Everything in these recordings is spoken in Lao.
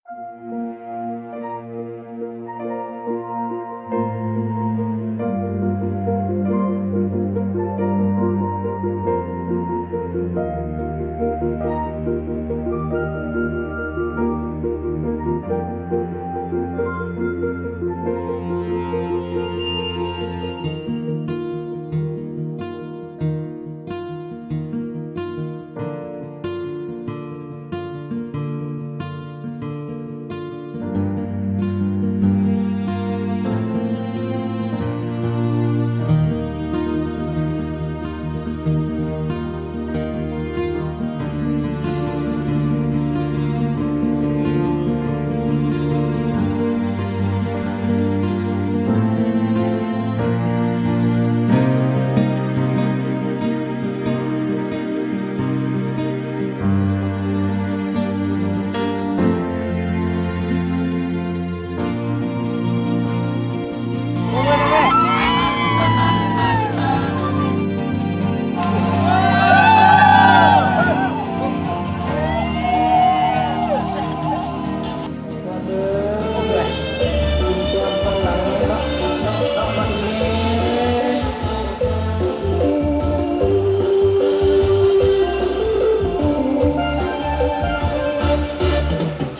ເ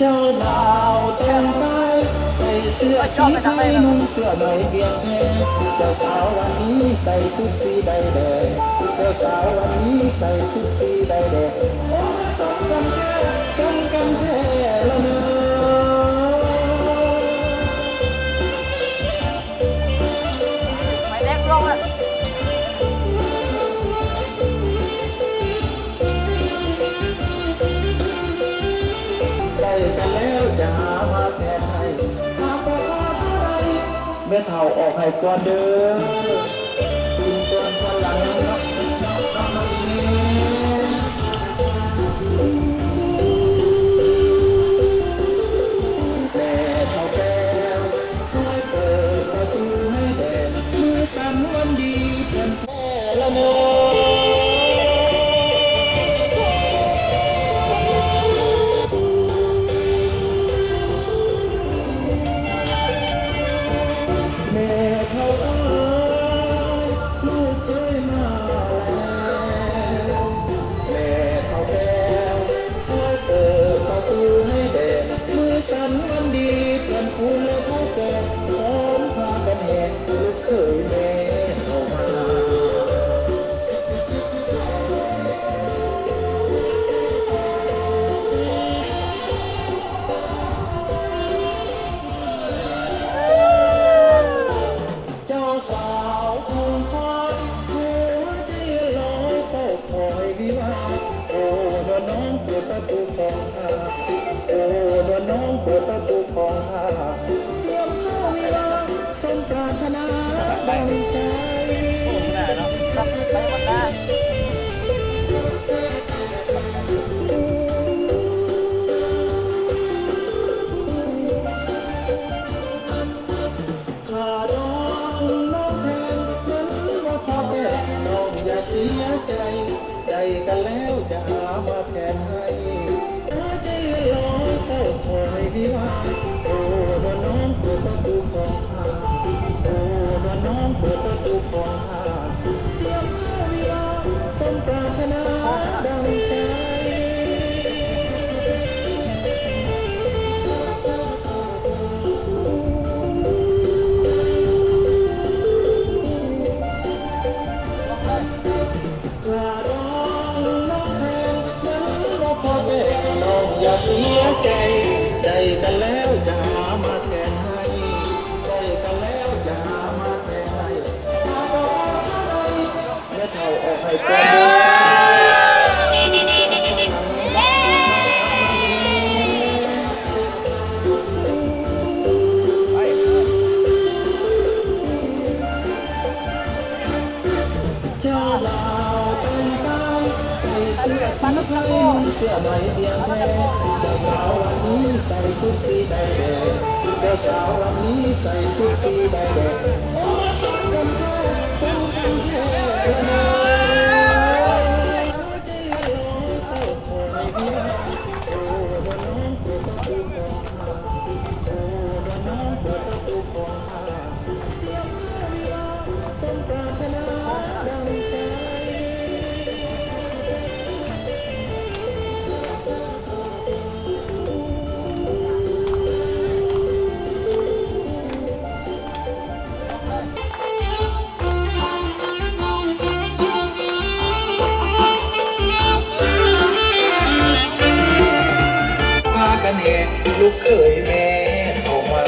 ຈົ້າບ່າວແຕ່ງກາຍໃສ່ເສື້ອສີໄທ ນຸ່ງເສື້ອໄໝວຽງແພ ເຈົ້າສາວວັນນີ້ໃສ່ຊຸດສີໃດແດງ ເຈົ້າສາວວັນນີ້ໃສ່ຊຸດສີໃດແດງ ໂອ້ ສົມກັນແທ້ ສົມກັນແທ້ລະເນີ. ໄປແລກລອງອະ ໄດ້ກັນແລ້ວຈະຫາມາແທນໃຫ້ ຫາກບໍ່ພໍເທົ່າໃດ ແມ່ເຖົ້າອອກໃຫ້ກ່ອນເດີ ກິນກ່ອນກ່ອນຫຼັງເນາະ ເນາະ ເນາະ ເນາະ ເນາະ ແມ່ເຖົ້າແກ້ວ ຊ່ວຍເປີດປະຕູໃຫ້ແດ່ ມື້ສັນວັນດີເພື່ອນແທ້ລະເນີ. ແມ່ເຖົ້າເອີຍ ລູກເຄີຍມາແລ້ວ ແມ່ເຖົ້າແກ້ວ ຊ່ວຍເປີດປະຕູໃຫ້ແດ່ ມື້ສັນວັນດີ ເພື່ອນຝູງແລະເຖົ້າແກ່ ພ້ອມພາກັນແຫ່ ລູກເຂີຍແມ່ເຖົ້າມາ. ເຈົ້າສາວຄົງຄອຍ ຫົວໃຈລອຍເຝົ້າຄອຍວິວາ ໂອ້ ນວນນ້ອງເປີດປະຕູຂອງຂ້າ ໂອ້ ນວນນ້ອງເປີດປະຕູຂອງຂ້າ ຕຽມເຂົ້າວິວາ ສົມປາດຖະໜາດັ່ງໃຈ. ຂ້າດອງນ້ອງແພງ ເງິນບໍ່ພໍແຕ່ ນ້ອງຢ່າເສຍໃຈ ໄດ້ກັນແລ້ວຈະຫາມາແທນໃຫ້ ຫົວໃຈລອຍເຝົ້າຄອຍວິວາ ໂອ້ ນວນນ້ອງເປີດປະຕູຂອງຂ້າ ໂອ້ ນວນນ້ອງເປີດປະຕູຂອງຂ້າ ຕຽມເຂົ້າວິວາ ສົມປາດຖະໜາດັ່ງໃຈ. ຂ້າດອງນ້ອງແພງ ເງິນບໍ່ພໍແຕ່ ນ້ອງຢ່າເສຍໃຈ ໄດ້ກັນແລ້ວຈະຫາມາແທນໃຫ້ ໄດ້ກັນແລ້ວຈະຫາມາແທນໃຫ້ ຖ້າບໍ່ເທົ່າໃດ ແມ່ເຖົ້າອອກໃຫ້ກ່ອນເດີ. ເຈົ້າບ່າວແຕ່ງກາຍ ໃສ່ເສື້ອສີໄທ ນຸ່ງເສື້ອໄໝວຽງແພ ເຈົ້າສາວວັນນີ້ໃສ່ຊຸດສີໃດແດງ ເຈົ້າສາວວັນນີ້ໃສ່ຊຸດສີໃດແດງ ໂອ້ ສົມກັນແທ້ ສົມກັນແທ້ລະເນີ. ຫົວໃຈລອຍເຝົ້າຄອຍວິວາ ໂອ້ ນວນນ້ອງເປີດປະຕູຂອງຂ້າ ລູກເຂີຍແມ່ເຂົ້າມາ.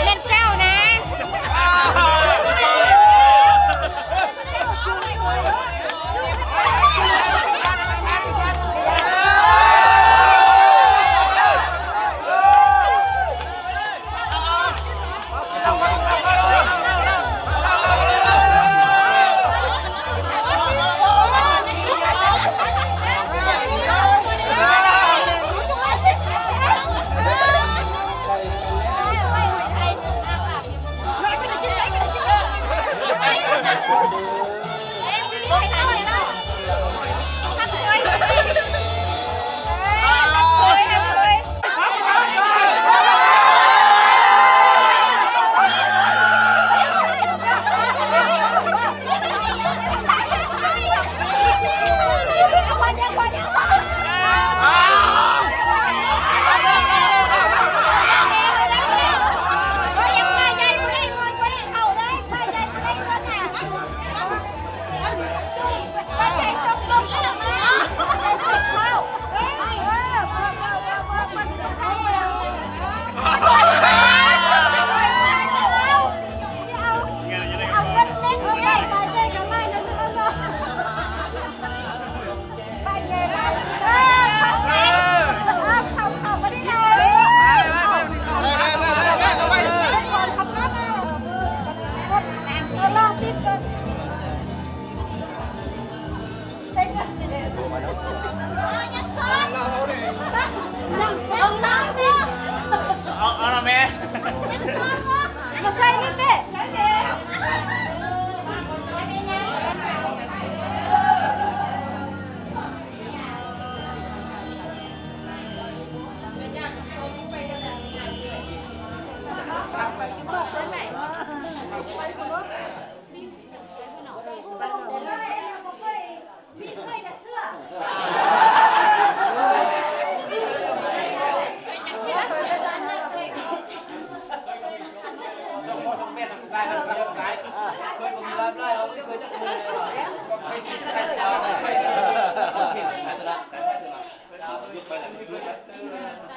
ແມ່ນເຈົ້ານະ. ເອົາ ເອົາລະແມ່ ມາໃສ່ນີ້ເຕະ.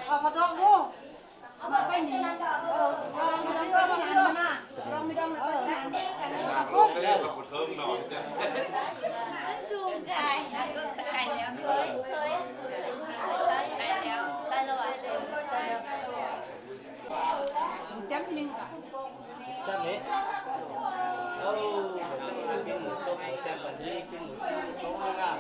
ເອົາຂະດອກດູ ເອົາມາໄປນີ້ ເອີ ລອງມາເດີ ລອງມາເດີ ລອງມາເດີ ເອີ ມັນສູງໄກ ໄກແລ້ວ ເຄີຍ ເຄີຍ ໄກແລ້ວ ໄກແລ້ວ ແຈ່ມອີ່ຫຼີກະ. ຊັ້ນນີ້ ໂອ້ ເປັນໝູຕົກ ເປັນບັນດີ ເປັນໝູຕົກງາມ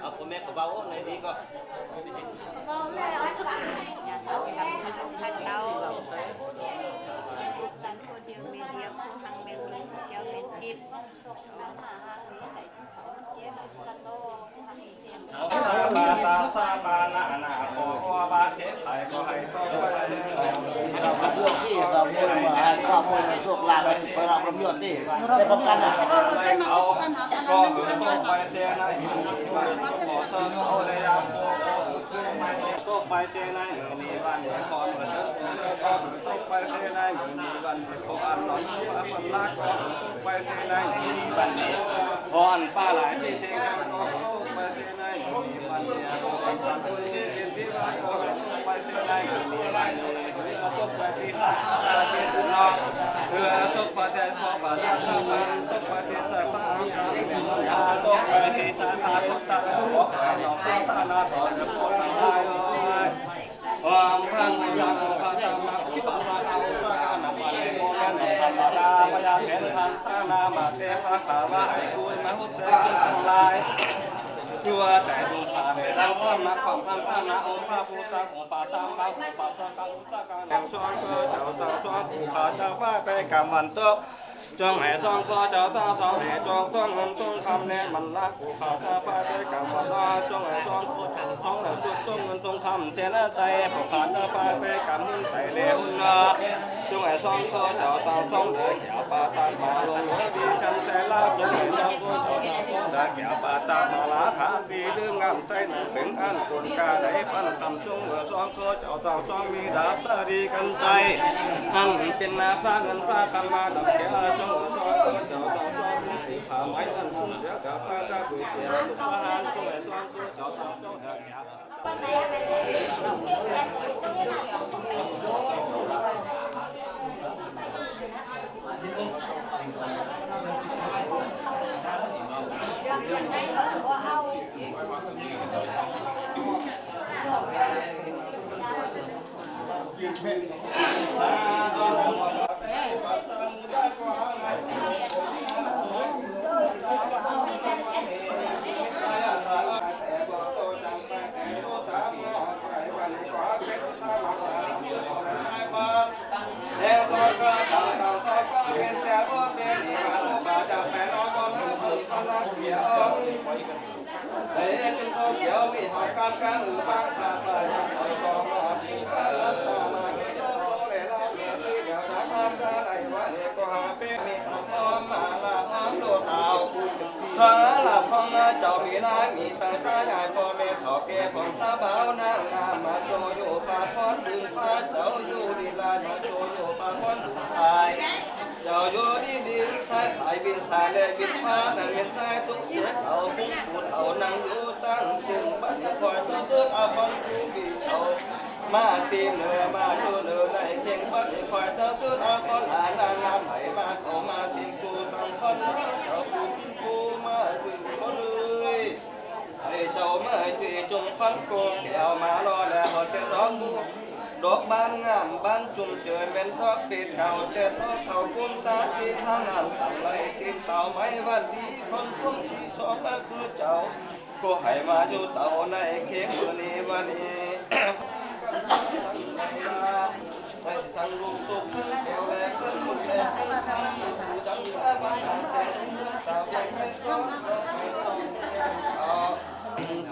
ເອົາ ພໍ່ແມ່ກໍເວົ້າໃນນີ້ກໍ ເວົ້າແລ້ວ ອັນກັນ ເຈົ້າ ກັນຄົນດຽວແມ່ດຽວ ຜູ້ຮັກແມ່ນມີ ເຈົ້າແມ່ນທິບ ເອົາ ສະບາຕາ ສະບານານາ ຂໍ ຂໍບາດເຈັບໄຂ້ ຂໍໃຫ້ສອກໄປ ເລື່ອງທີ່ສາວເມືອງມາໃຫ້ຄວາມໂຊກລາບ ໄປເປີດຮັບລຳຍອດທີ່ ໄດ້ປະກັນນະ ເອີ ເຊັ່ນມາປະກັນຫາ ກໍຄືຕົກໄປເສຍໃນມື້ນີ້ວັນນີ້ ຂໍເຊີນເອົາໄດ້ຢາກ ຕົກໄປເສຍໃນມື້ນີ້ວັນນີ້ ຂໍເຊີນເອົາ ຕົກໄປເສຍໃນມື້ນີ້ວັນນີ້ ຂໍອັນນອນຟ້າຝັນລາກ ກໍຕົກໄປເສຍໃນມື້ນີ້ວັນນີ້ ຂໍອັນຟ້າຫຼາຍທີ່ເຕັງກັນ ກໍຕົກໄປເສຍໃນມື້ນີ້ວັນນີ້ ຂໍອັນຟ້າບຸນທີ່ເປັນວິວາ ກໍຕົກໄປເສຍໃນມື້ນີ້ວັນນີ້ ຕົກໄປທີ່ສາຍຕາເປັນເນາະ ເພື່ອຕົກໄປແຕ່ຂໍບາດຕາສາພັນ ຕົກໄປທີ່ສາຍພະອັງຄານ ຕົກໄປທີ່ສາຍພະພຸດທະ ຂໍໃຫ້ນ້ອງສາທາລະ ຂໍໃຫ້ຜູ້ທັງຫຼາຍເອີຍ ພະວັງ ພະທຳມັງ ພະສັງຄະ ອາອຸສາກະນະປະລິໂມກະນະ ທຳມະດາ ພະຍາເປັນທັນຕະນາມາເຕ ພະຄະວາ ໃຫ້ບຸນມະຫຸດເສ ຜູ້ທັງຫຼາຍ ຢູ່ໃຈບຸນສາເມລັງ ຄວາມມັກຄວາມພັນທະນາ ອົງພະພຸດທະ ອົງພະທຳມະ ອົງພະສັງຄະ ອຸສາກະນະ ແຫ່ງສອງເຈົ້າ ເຈົ້າສອງຜູ້ຂ້າເຈົ້າ ຟ້າໄປກຳວັນຕົກ ຈົ່ງໃຫ້ສອງຂໍເຈົ້າທັງສອງແດ່ ຈົງຕົງເງິນຕົງຄຳແດ່ ມັນລະຜູ້ຂ້າເຈົ້າ ຟ້າໄປກຳວັນລາ ຈົ່ງໃຫ້ສອງຂໍເຈົ້າສອງແດ່ ຈົງຕົງເງິນຕົງຄຳເສນະໄຕ ຜູ້ຂ້າເຈົ້າ ຟ້າໄປກຳເງິນໄຕແດ່ ຮຸນນາ ຈົ່ງໃຫ້ສອງຂໍເຈົ້າທັງສອງແດ່ ແກ້ວປາຕັກມາລົງເຫຼືອດີແຊມໄຊລາບ ຈົ່ງໃຫ້ສອງຂໍເຈົ້າທັງສອງແດ່ ແກ້ວປາຕັກມາລາຄາ ດີເລື່ອງງາມໃສໜັງເປັນອັນກຸນກາໄດ້ປັນຄຳ ຈົ່ງເອີສອງຂໍເຈົ້າທັງສອງມີລາບສາລີກັນໄຕ ອັນເປັນນາຟ້າເງິນຟ້າຄຳມາດຳແກ້ວ ຈົ່ງເອີສອງຂໍເຈົ້າທັງສອງມີສີຜ້າໄໝອັນສູງເສຍກາບພະດາເບີແກ້ວທຸກປະຫານ ຈົ່ງເອີສອງຂໍເຈົ້າທັງສອງແດ່ ທາງລາບຂອງເຈົ້າມີຫຼາຍ ມີຕັ້ງຕາຍາຍ ພໍ່ແມ່ເຖົ້າແກ່ຂອງສາວບ່າວນາງງາມ ມາໂຈຢູ່ພາຄອນ ດຶງພາເຈົ້າຢູ່ລີລາ ມາໂຈຢູ່ພາຄອນ ສາຍ ເຈົ້າຢູ່ດີໆ ສາຍສາຍວິນສາຍແລະວິນພາ ນັ້ນແມ່ນສາຍທຸກເຈັບເອົາ ຜູ້ຜູ້ເຖົ້ານັ່ງຢູ່ຕັ້ງຕຶງ ບັດນີ້ຂ້ອຍຈະເຊີນເອົາຄອນຄູບີເຈົ້າ ມາຕີເໜີມາຢູ່ເໜີໃນເຄັ່ງ ບັດນີ້ຂ້ອຍຈະເຊີນເອົາຄອນອານາງງາມໃຫ້ມາເຂົ້າມາຕີຄູ່ຕັ້ງຄອນ ເຈົ້າຜູ້ ຜູ້ມາຢູ່ຄອນເອີຍ ໃຫ້ເຈົ້າມາເຈີຈຸ່ມຄວັນໂກແກ້ວມາລໍແລຮອດແຕ່ດອກໝູ ດອກບານງາມບານຈຸ່ມເຈີແມ່ນດອກເປັດເກົ່າ ແຕ່ດອກເຂົ້າກຸມຕາທີ່ສາງາມຕັ້ງໄວ້ຕີນເຕົ້າໄມ້ວັນດີ ຄົນຊົມສີສອງລະຄືເຈົ້າ ກໍໃຫ້ມາຢູ່ເຕົ້າໃນເຂດມື້ນີ້ວັນນີ້ ໃຫ້ສັງລູກຕົກເຖິງແກ້ວແລເພິ່ນບຸນແລເພິ່ນທຳ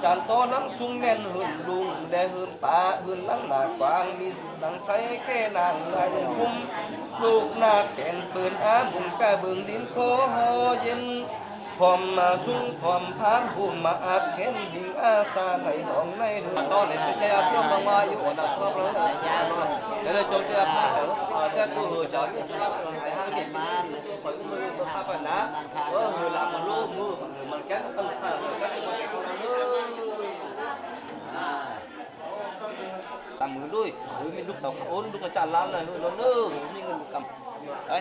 ຈັນໂຕນຳສູງແມ່ນຫືນລຸງ ແລະຫືນປາ ຫືນຫຼັງໜ້າກວ້າງ ມີໜັງໃສແກ່ນາງໄຫຼຄຸ້ມ ລູກນາກແກນປືນອາບຸນກະເບິ່ງດິນໂຄຫໍເຢັນ ພ້ອມມາສູງພ້ອມພາມພູມມາອາບເຫັນຫິງອາສາໄຫຼຫ້ອງໃນເຮືອນ ຕອນນີ້ເປັນໃຈອາພວກບາງວ່າຢູ່ອັນນາຊອບເລີຍ ຈະໄດ້ຈົ່ງຈະພາເຈົ້າ ເຈົ້າຄືເຈົ້າຢູ່ສຸດແຫ່ງມາ ເອີ ເຮີລາມມາໂລກມື ເອີ ມັນແກ້ນ ລາມມືດ້ວຍ ເອີ ມີລູກເຕົ້າຂະໂອນ ລູກອາຈານລາມນະ ເຮີລາມເດີ ມີເງິນມີຄຳ ໄປ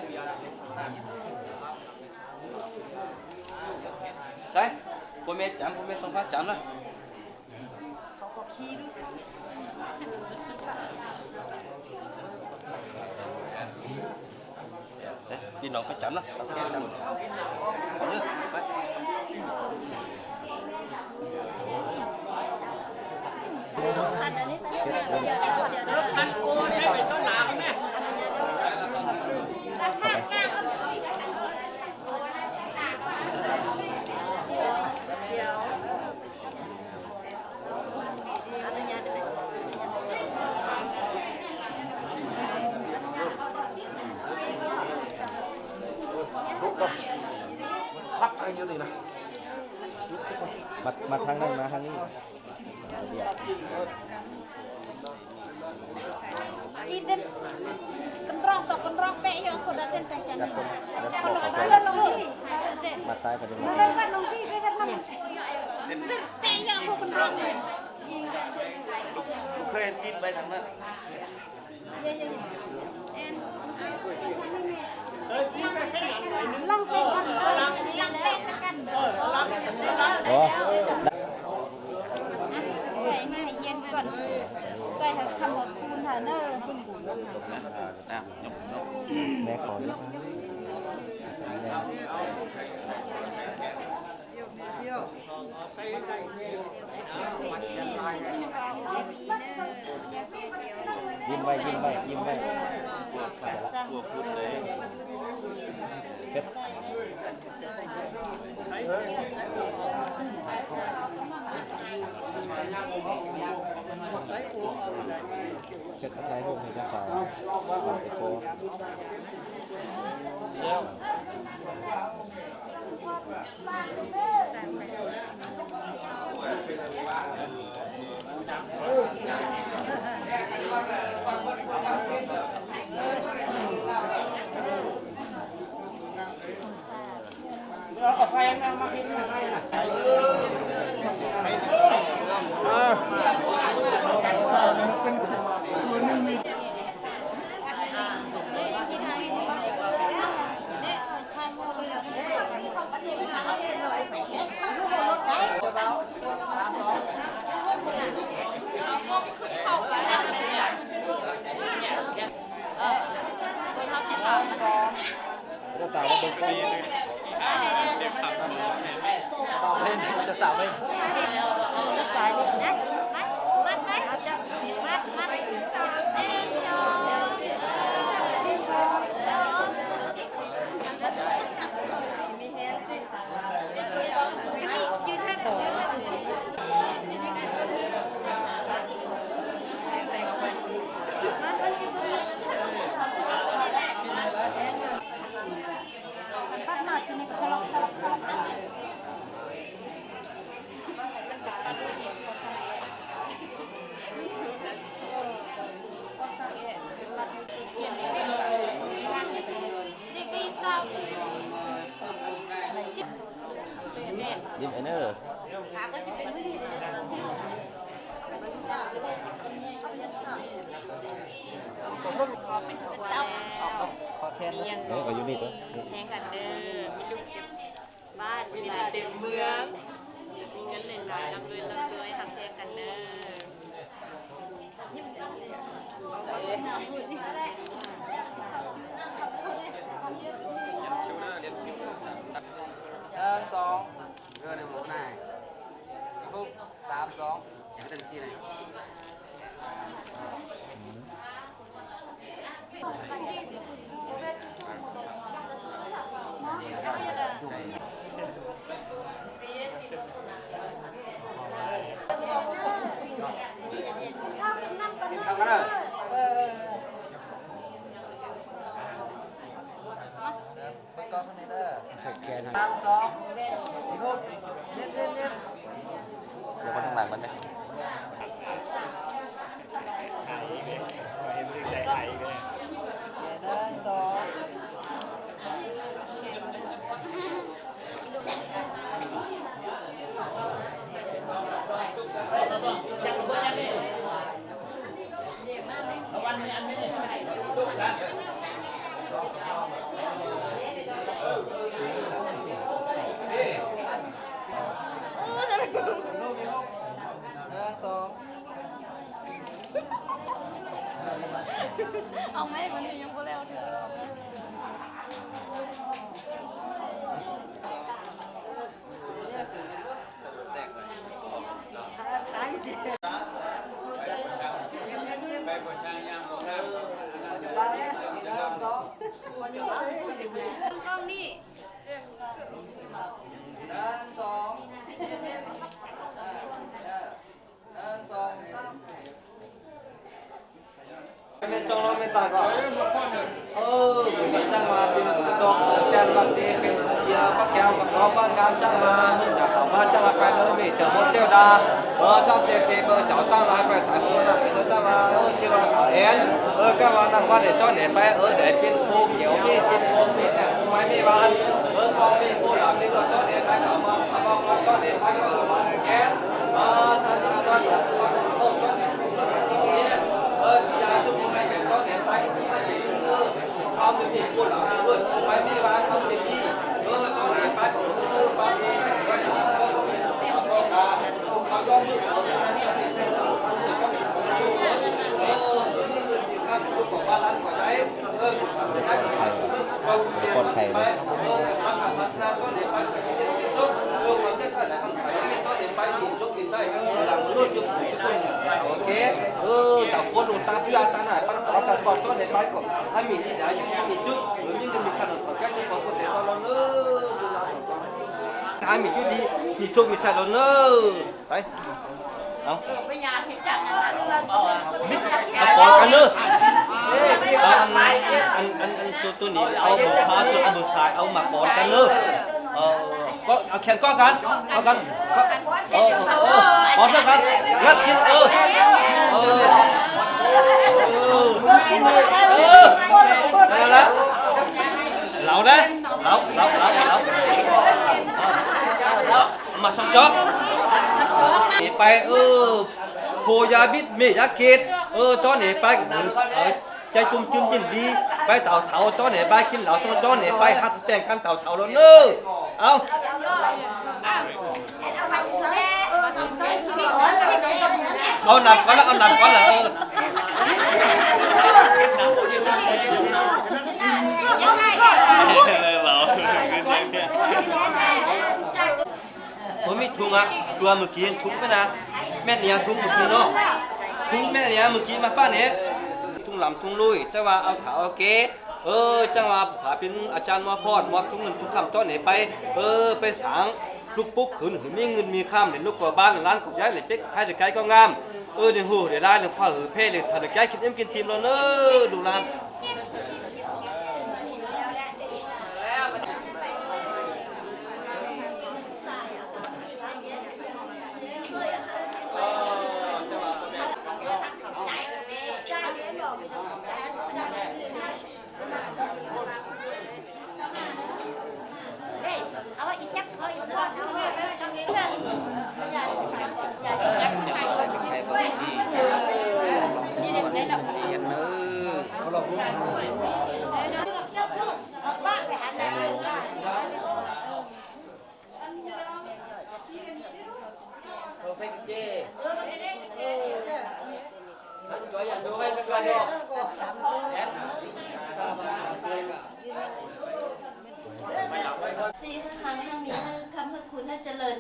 ໃສ ພໍ່ແມ່ຈຳ ພໍ່ແມ່ສອງຟ້າຈຳນະ. ພີ່ນ້ອງໄປຈຳນະ ເອົາແກ້ວຈຳ ໄປ. ມາ ມາທາງນັ້ນ ມາທາງນີ້. ມາຊ້າຍໄປເບິ່ງ ລູກເຄີຍບິນໄປທາງນັ້ນ. ລອງໃສ່ກ່ອນ ເອີ ລອງແປະໃສ່ກັນ ອໍ ໃສ່ໃຫ້ເຢັນກ່ອນ ໃສ່ໃຫ້ຄຳວ່າຄູນຫັ້ນເດີ ອ່ະ ແມ່ຂໍ ຍິ້ມໄວ້ ຍິ້ມໄວ້ ຍິ້ມໄວ້ ເຮັດ ເຮັດຖ່າຍຮູບໃຫ້ເຈົ້າສາວ ບັດເອໂຟ. ເອົາໄຟມາ ມາເຮັດໃຫ້ນະ ເອີ. ເອີ ເພິ່ນເຮົາຊິຖາມ ເຈົ້າສາວມາເບິ່ງກ່ອນ ເຈົ້າສາວໄປ ສາຍນີ້ນະ ມັດໄວ້ ມັດໄວ້ ມັດ ມັດ ໜຶ່ງ ສອງ ໜຶ່ງ ສອງ ມີແຮງຊິ ຢືນທາງ ຢືນທາງ ແສງ ແສງອອກໄປ ປັດມາທີ່ນີ້ກໍສະລັບ ສະລັບ ສະລັບ ສະລັບ. ຍິ້ມໄອເນີ ຂໍແທນເດີ ເອີ ກໍຢູ່ນີ້ເດີ ແຮງກັນເດີ ບ້ານມີຫຼາຍເຕັມເມືອງ ມີເງິນຫຼາຍໆ ລ່ຳລວຍໆ ຮັກແພງກັນເດີ. ໜຶ່ງ ສອງ ເອີ ໜຶ່ງ ສອງ ສາມ ສອງ ເຕັມທີ່ເລີຍ. ເບິ່ງກ້ອງຂ້າງໃນເດີ ສະແກນໃຫ້ ສາມ ສອງ ອີກຮູບ ຍິ້ມ ຍິ້ມ ຍິ້ມ ດຽວເບິ່ງທາງຫຼັງມັນເດີ ໜຶ່ງ ສອງ. ເອີ ສອງ ເອົາໄໝ ມັນຍັງບໍ່ແລ້ວເທື່ອ ເອົາໄໝ ກ້ອງນີ້ ໜຶ່ງ ສອງ ໜຶ່ງ ສອງ ສາມ ແມ່ນຈ້ອງເນາະ ແມ່ນຕາຍບໍ່? ເອີ ເປັນຫຍັງຈັ່ງວ່າເປັນຈຸດຈອກ ແຕ່ນວ່າເຕເປັນເຊຍພະແກ້ວ ປະກອບບ້ານງາມ ຈັ່ງວ່າເພິ່ນຈະເຂົ້າມາ ຈັ່ງວ່າໄປເລີຍ ເຈົ້າມົນເຈົ້າດາ ເອີ ເຈົ້າເຈເກ ເອີ ເຈົ້າຕັ້ງຫຼາຍໄປຕາຍຄົນນະ ເຈົ້າວ່າ ເອີ ຊື່ວ່າຕາແອນ ເອີ ກະວ່ານັ່ງວ່າໄດ້ຕ້ອນແອໄປ ເອີ ໄດ້ເປັນໂຄແກ້ວ ມີຕິດໂຄ ມີແຕ່ໄມ້ ມີຫວານ ເອີ ເປົ່າມີໂຄຫຼາມ ມີກໍຕ້ອນແອໄປ ເຂົ້າມາ ເຂົ້າມາ ຕ້ອນແອໄປ ກໍວ່າແກ ປອດໄພເນາະ ໂອເຄ ເອີ ເຈົ້າຄົນລົງຕາເພື່ອຕາໜ້າ ປັນຂໍຕາກອດຕ້ອນໃນໄປກໍ ອາມີດີດາຢູ່ດີມີສຸກ ເອີ ມີເງິນມີຄຳ ເຂົາແກ່ເຈົ້າຂອງຄົນແຕ່ຕອນເລີຍ ອາມີຢູ່ດີມີສຸກມີໄຊເລີຍ ໄປ ເອົາ ເອີ ໄປຍາມເຮັດຈັງນັ້ນລະ ເອົາປອນກັນເດີ ເອີ ອັນ ອັນ ອັນ ອັນ ໂຕ ໂຕນີ້ ເອົາມືຂວາ ເອົາມືຊ້າຍ ເອົາມາປອນກັນເດີ ເອີ ກໍເອົາແຂນກອດກັນ ເອົາກັນ ເອີ ເອີ ເອີ ປອນກັນ ງັດກິນ ເອີ ເອີ ເອີ ນັ້ນລະ ເລົ່າເດີ ເລົ່າ ເລົ່າ ເລົ່າ ເອົາ ມາສອງຈອກ ເອໄປ ເອີ ໂພຢາບິດເມຢາເກດ ເອີ ຕອນເອໄປ ເອີ ໃຈຈຸ່ມຈືນຍິນດີ ໄປເຕົາເຖົາ ຕອນເອໄປກິນເຫຼົ້າ ຕອນເອໄປຮັກແປ້ງກັນເຕົາເຖົາແລ້ວເນີ ເອົາ ເອົານຳກ່ອນລະ ເອົານຳກ່ອນລະ ເອີ. ບໍ່ມີທຸງອະ ຕົວມື້ກີ້ທຸງຫັ້ນນະ ແມ່ນອີ່ຫຍັງທຸງມື້ກີ້ເນາະ ທຸງແມ່ນອີ່ຫຍັງມື້ກີ້ມາປະນີ້ ທຸງລຳທຸງລຸຍ ຈັ່ງວ່າເອົາຖາວເອົາແກ່ ເອີ ຈັ່ງວ່າຜູ້ຂ້າເປັນອາຈານມອບພອນ ມອບທຸງເງິນທຸງຄຳຕ້ອນໃຫ້ໄປ ເອີ ໄປສ້າງ ລຸກປຸກຂຶ້ນ ໃຫ້ມີເງິນມີຄຳ ໃຫ້ລູກກວ່າບ້ານ ຫຼານກໍໃຫຍ່ ເປັກໄຂ່ໄດ້ໄກ່ກໍງາມ ເອີ ໄດ້ຮູ້ໄດ້ຫຼາຍ ໄດ້ຄວາມເຜີແຜ່ ໄດ້ເທົ່າໄດ້ແກ່ ກິນເອັມກິນຕີມແລ້ວເນີ ລູກຫຼານ. ສີ່ ຮັ່ງຮັ່ງມີ ຮັ່ງຄຳ ຮັ່ງຄູນ ຮັ່ງຈະເລີນ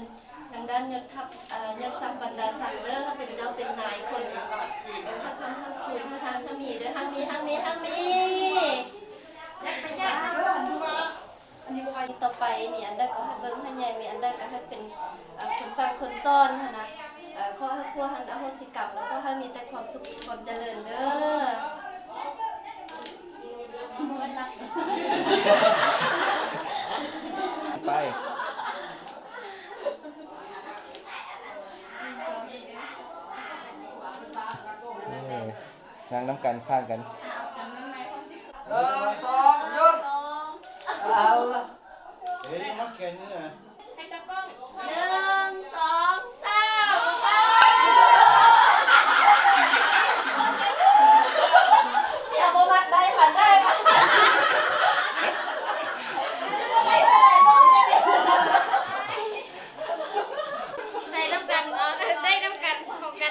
ທາງດ້ານຍດທັບ ເອີ ຍດສັກບັນດາສັກເດີ ເຮົາເປັນເຈົ້າເປັນນາຍຄົນ ເອີ ຮັ່ງຄຳ ຮັ່ງຄູນ ຮັ່ງຮັ່ງມີເດີ ຮັ່ງມີ ຮັ່ງມີ ຮັ່ງມີ ຢ່າໄປຢາກນຳ ອັນນີ້ໄປຕໍ່ໄປ ມີອັນໃດກໍໃຫ້ເບິ່ງໃຫ້ແຍງ ມີອັນໃດກໍໃຫ້ເປັນ ເອີ ຄົນສັ່ງຄົນສອນຫັ້ນນະ ເອີ ຂໍໃຫ້ຄົວຫັ້ນອະໂຫສິກຳ ແລ້ວກໍໃຫ້ມີແຕ່ຄວາມສຸກຄວາມຈະເລີນເດີ ໄປ ເອີ. ນັ່ງນຳກັນ ຂ້າງກັນ ໜຶ່ງ ສອງ ຢຸດ ເອົາລະ ເອີ ມັດແຂນນີ້ນະ ໃຫ້ຕາກ້ອງ ໜຶ່ງ ສອງ ສາມ ດຽວບໍ່ມັດໄດ້ ມັດໄດ້ ໃສ່ນຳກັນ ເອີ ໄດ້ນຳກັນ ຂອງກັນ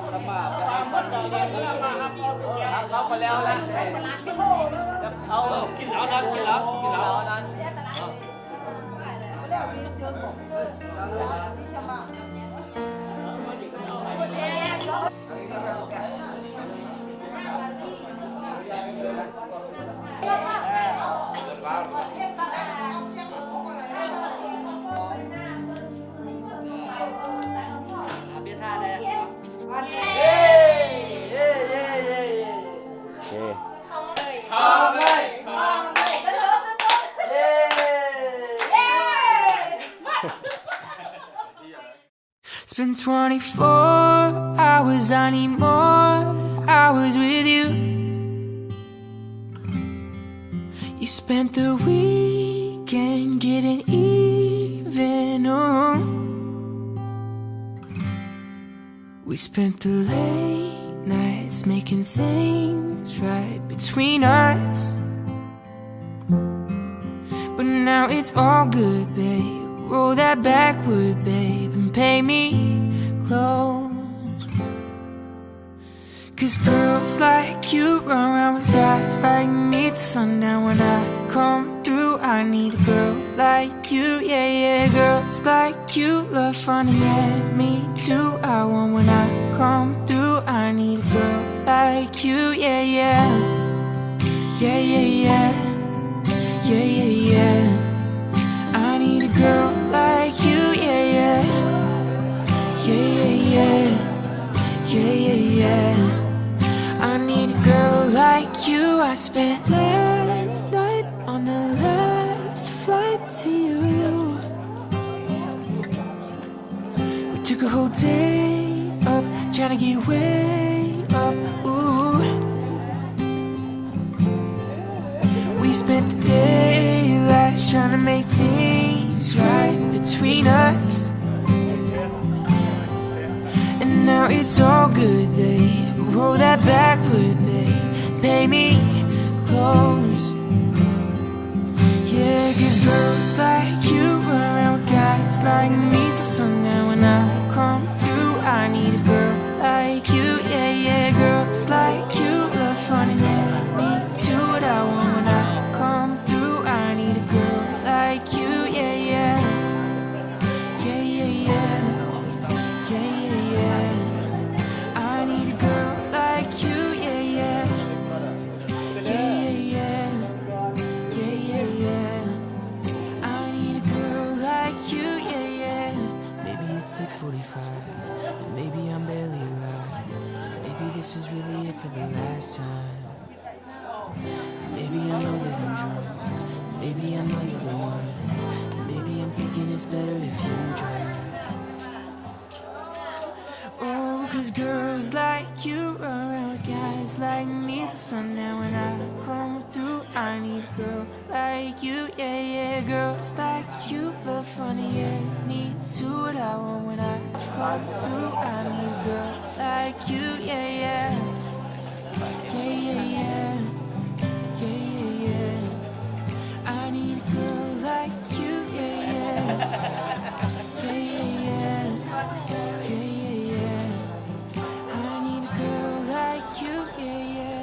ເອົາໄປແລ້ວລະ ເອົາ ກິນເຫຼົ້ານຳ ກິນເຫຼົ້າ ກິນເຫຼົ້ານຳ. It's been twenty-four hours, I need more hours with you. You spent the weekend getting even, oh. We spent the late nights making things right between us. But now it's all good, babe. Roll that backward, babe, and pay me close. 'Cause girls like you run around with guys like me till sundown. When I come through, I need a girl like you, yeah, yeah. Girls like you love fronting at me too. I want when I come through, I need a girl like you, yeah, yeah. Yeah, yeah, yeah. Yeah, yeah, yeah. I need a girl like you, yeah, yeah. Yeah, yeah, yeah. Yeah, yeah, yeah. I need a girl like you. I spent last night on the last flight to you. We took a whole day up, tryna get way up, ooh. We spent the daylight tryna make things right between us. And now it's all good, babe. Roll that backward, babe. Pay me close. Yeah, 'cause girls like you run around with guys like me till sundown. When I come through, I need a girl like you, yeah, yeah. Girls like you love fronting at me too. What I want when I come through, I need a girl like you, yeah, yeah. Yeah, yeah, yeah. Yeah, yeah, yeah. I need a girl like you, yeah, yeah. Yeah, yeah, yeah. Yeah, yeah, yeah. I need a girl like you, yeah, yeah. Maybe it's six forty-five, and maybe I'm barely alive. This is really it for the last time. Maybe I know that I'm drunk. Maybe I know you're the one. Maybe I'm thinking it's better if you drive. Oh, 'cause girls like you run around with guys like me till sundown. When I come through, I need a girl like you, yeah, yeah. Girls like you love fun, yeah. Me too, what I want when I come through, I need a girl like you, yeah, yeah. Yeah, yeah, yeah. Yeah, yeah, yeah. I need a girl like you, yeah, yeah. Yeah, yeah, yeah. Yeah, yeah, yeah. I need a girl like you, yeah, yeah.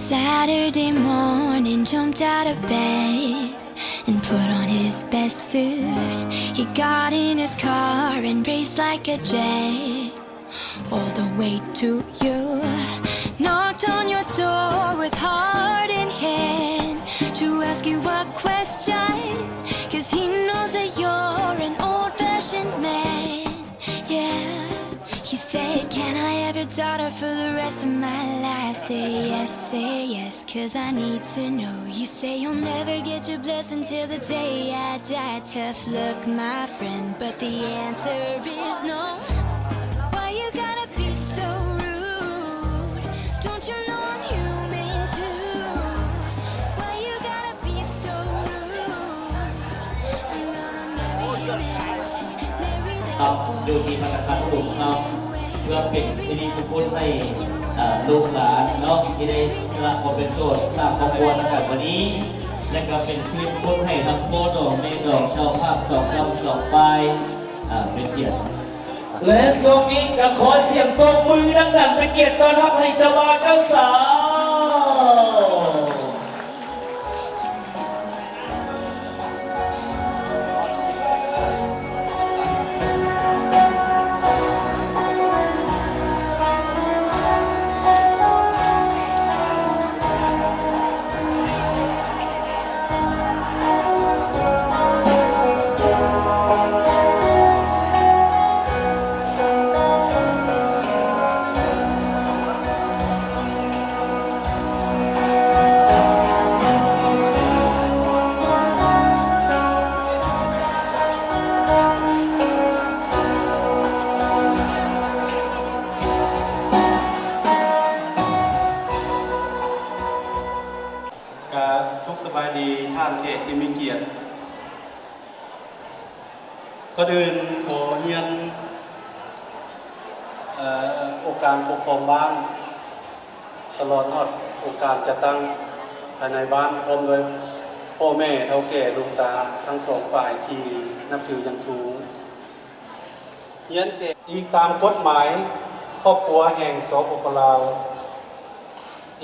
Saturday morning, jumped out of bed and put on his best suit. He got in his car and raced like a jet all the way to you. Knocked on your door with heart in hand to ask you a question, 'cause he knows that you're an old-fashioned man. Yeah, he said, "Can I have your daughter for the rest of my life?" Say yes, say yes, 'cause I need to know. You say you'll never get your blessing till the day I die. Tough luck, my friend, but the answer is no. Why you gotta be so rude? Don't you know I'm human too? Why you gotta be so rude? I'm gonna marry him anyway. Marry that boy anyway. ເພື່ອເປັນສິລິມຸງຄຸນໃຫ້ ເອີ ລູກຫຼານເນາະ ທີ່ໄດ້ສະຫຼະຄວາມເປັນໂສດ ສ້າງຄອບຄົວນຳກັນມື້ນີ້ ແລະກໍເປັນສິລິມຸງຄຸນໃຫ້ທັງພໍ່ດອງແມ່ດອງ ເຈົ້າພາບສອງຝ່າຍ ເປັນກຽດ ແລະຊ່ວງນີ້ກໍຂໍສຽງຕົບມືດັງໆ ເປັນກຽດຕ້ອນຮັບໃຫ້ເຈົ້າບ່າວເຈົ້າສາວ. ກະສຸກສະບາຍດີທ່ານແຂກທີ່ມີກຽດ. ກ່ອນອື່ນຂໍຮຽນ ເອີ ອົງການປົກຄອງບ້ານ ຕະຫຼອດຮອດອົງການຈັດຕັ້ງພາຍໃນບ້ານ ພ້ອມດ້ວຍພໍ່ແມ່ເຖົ້າແກ່ລຸງຕາທັງສອງຝ່າຍທີ່ນັບຖືຢ່າງສູງ. ຮຽນແຂກອີງຕາມກົດໝາຍຄອບຄົວແຫ່ງ ສປປ ລາວ,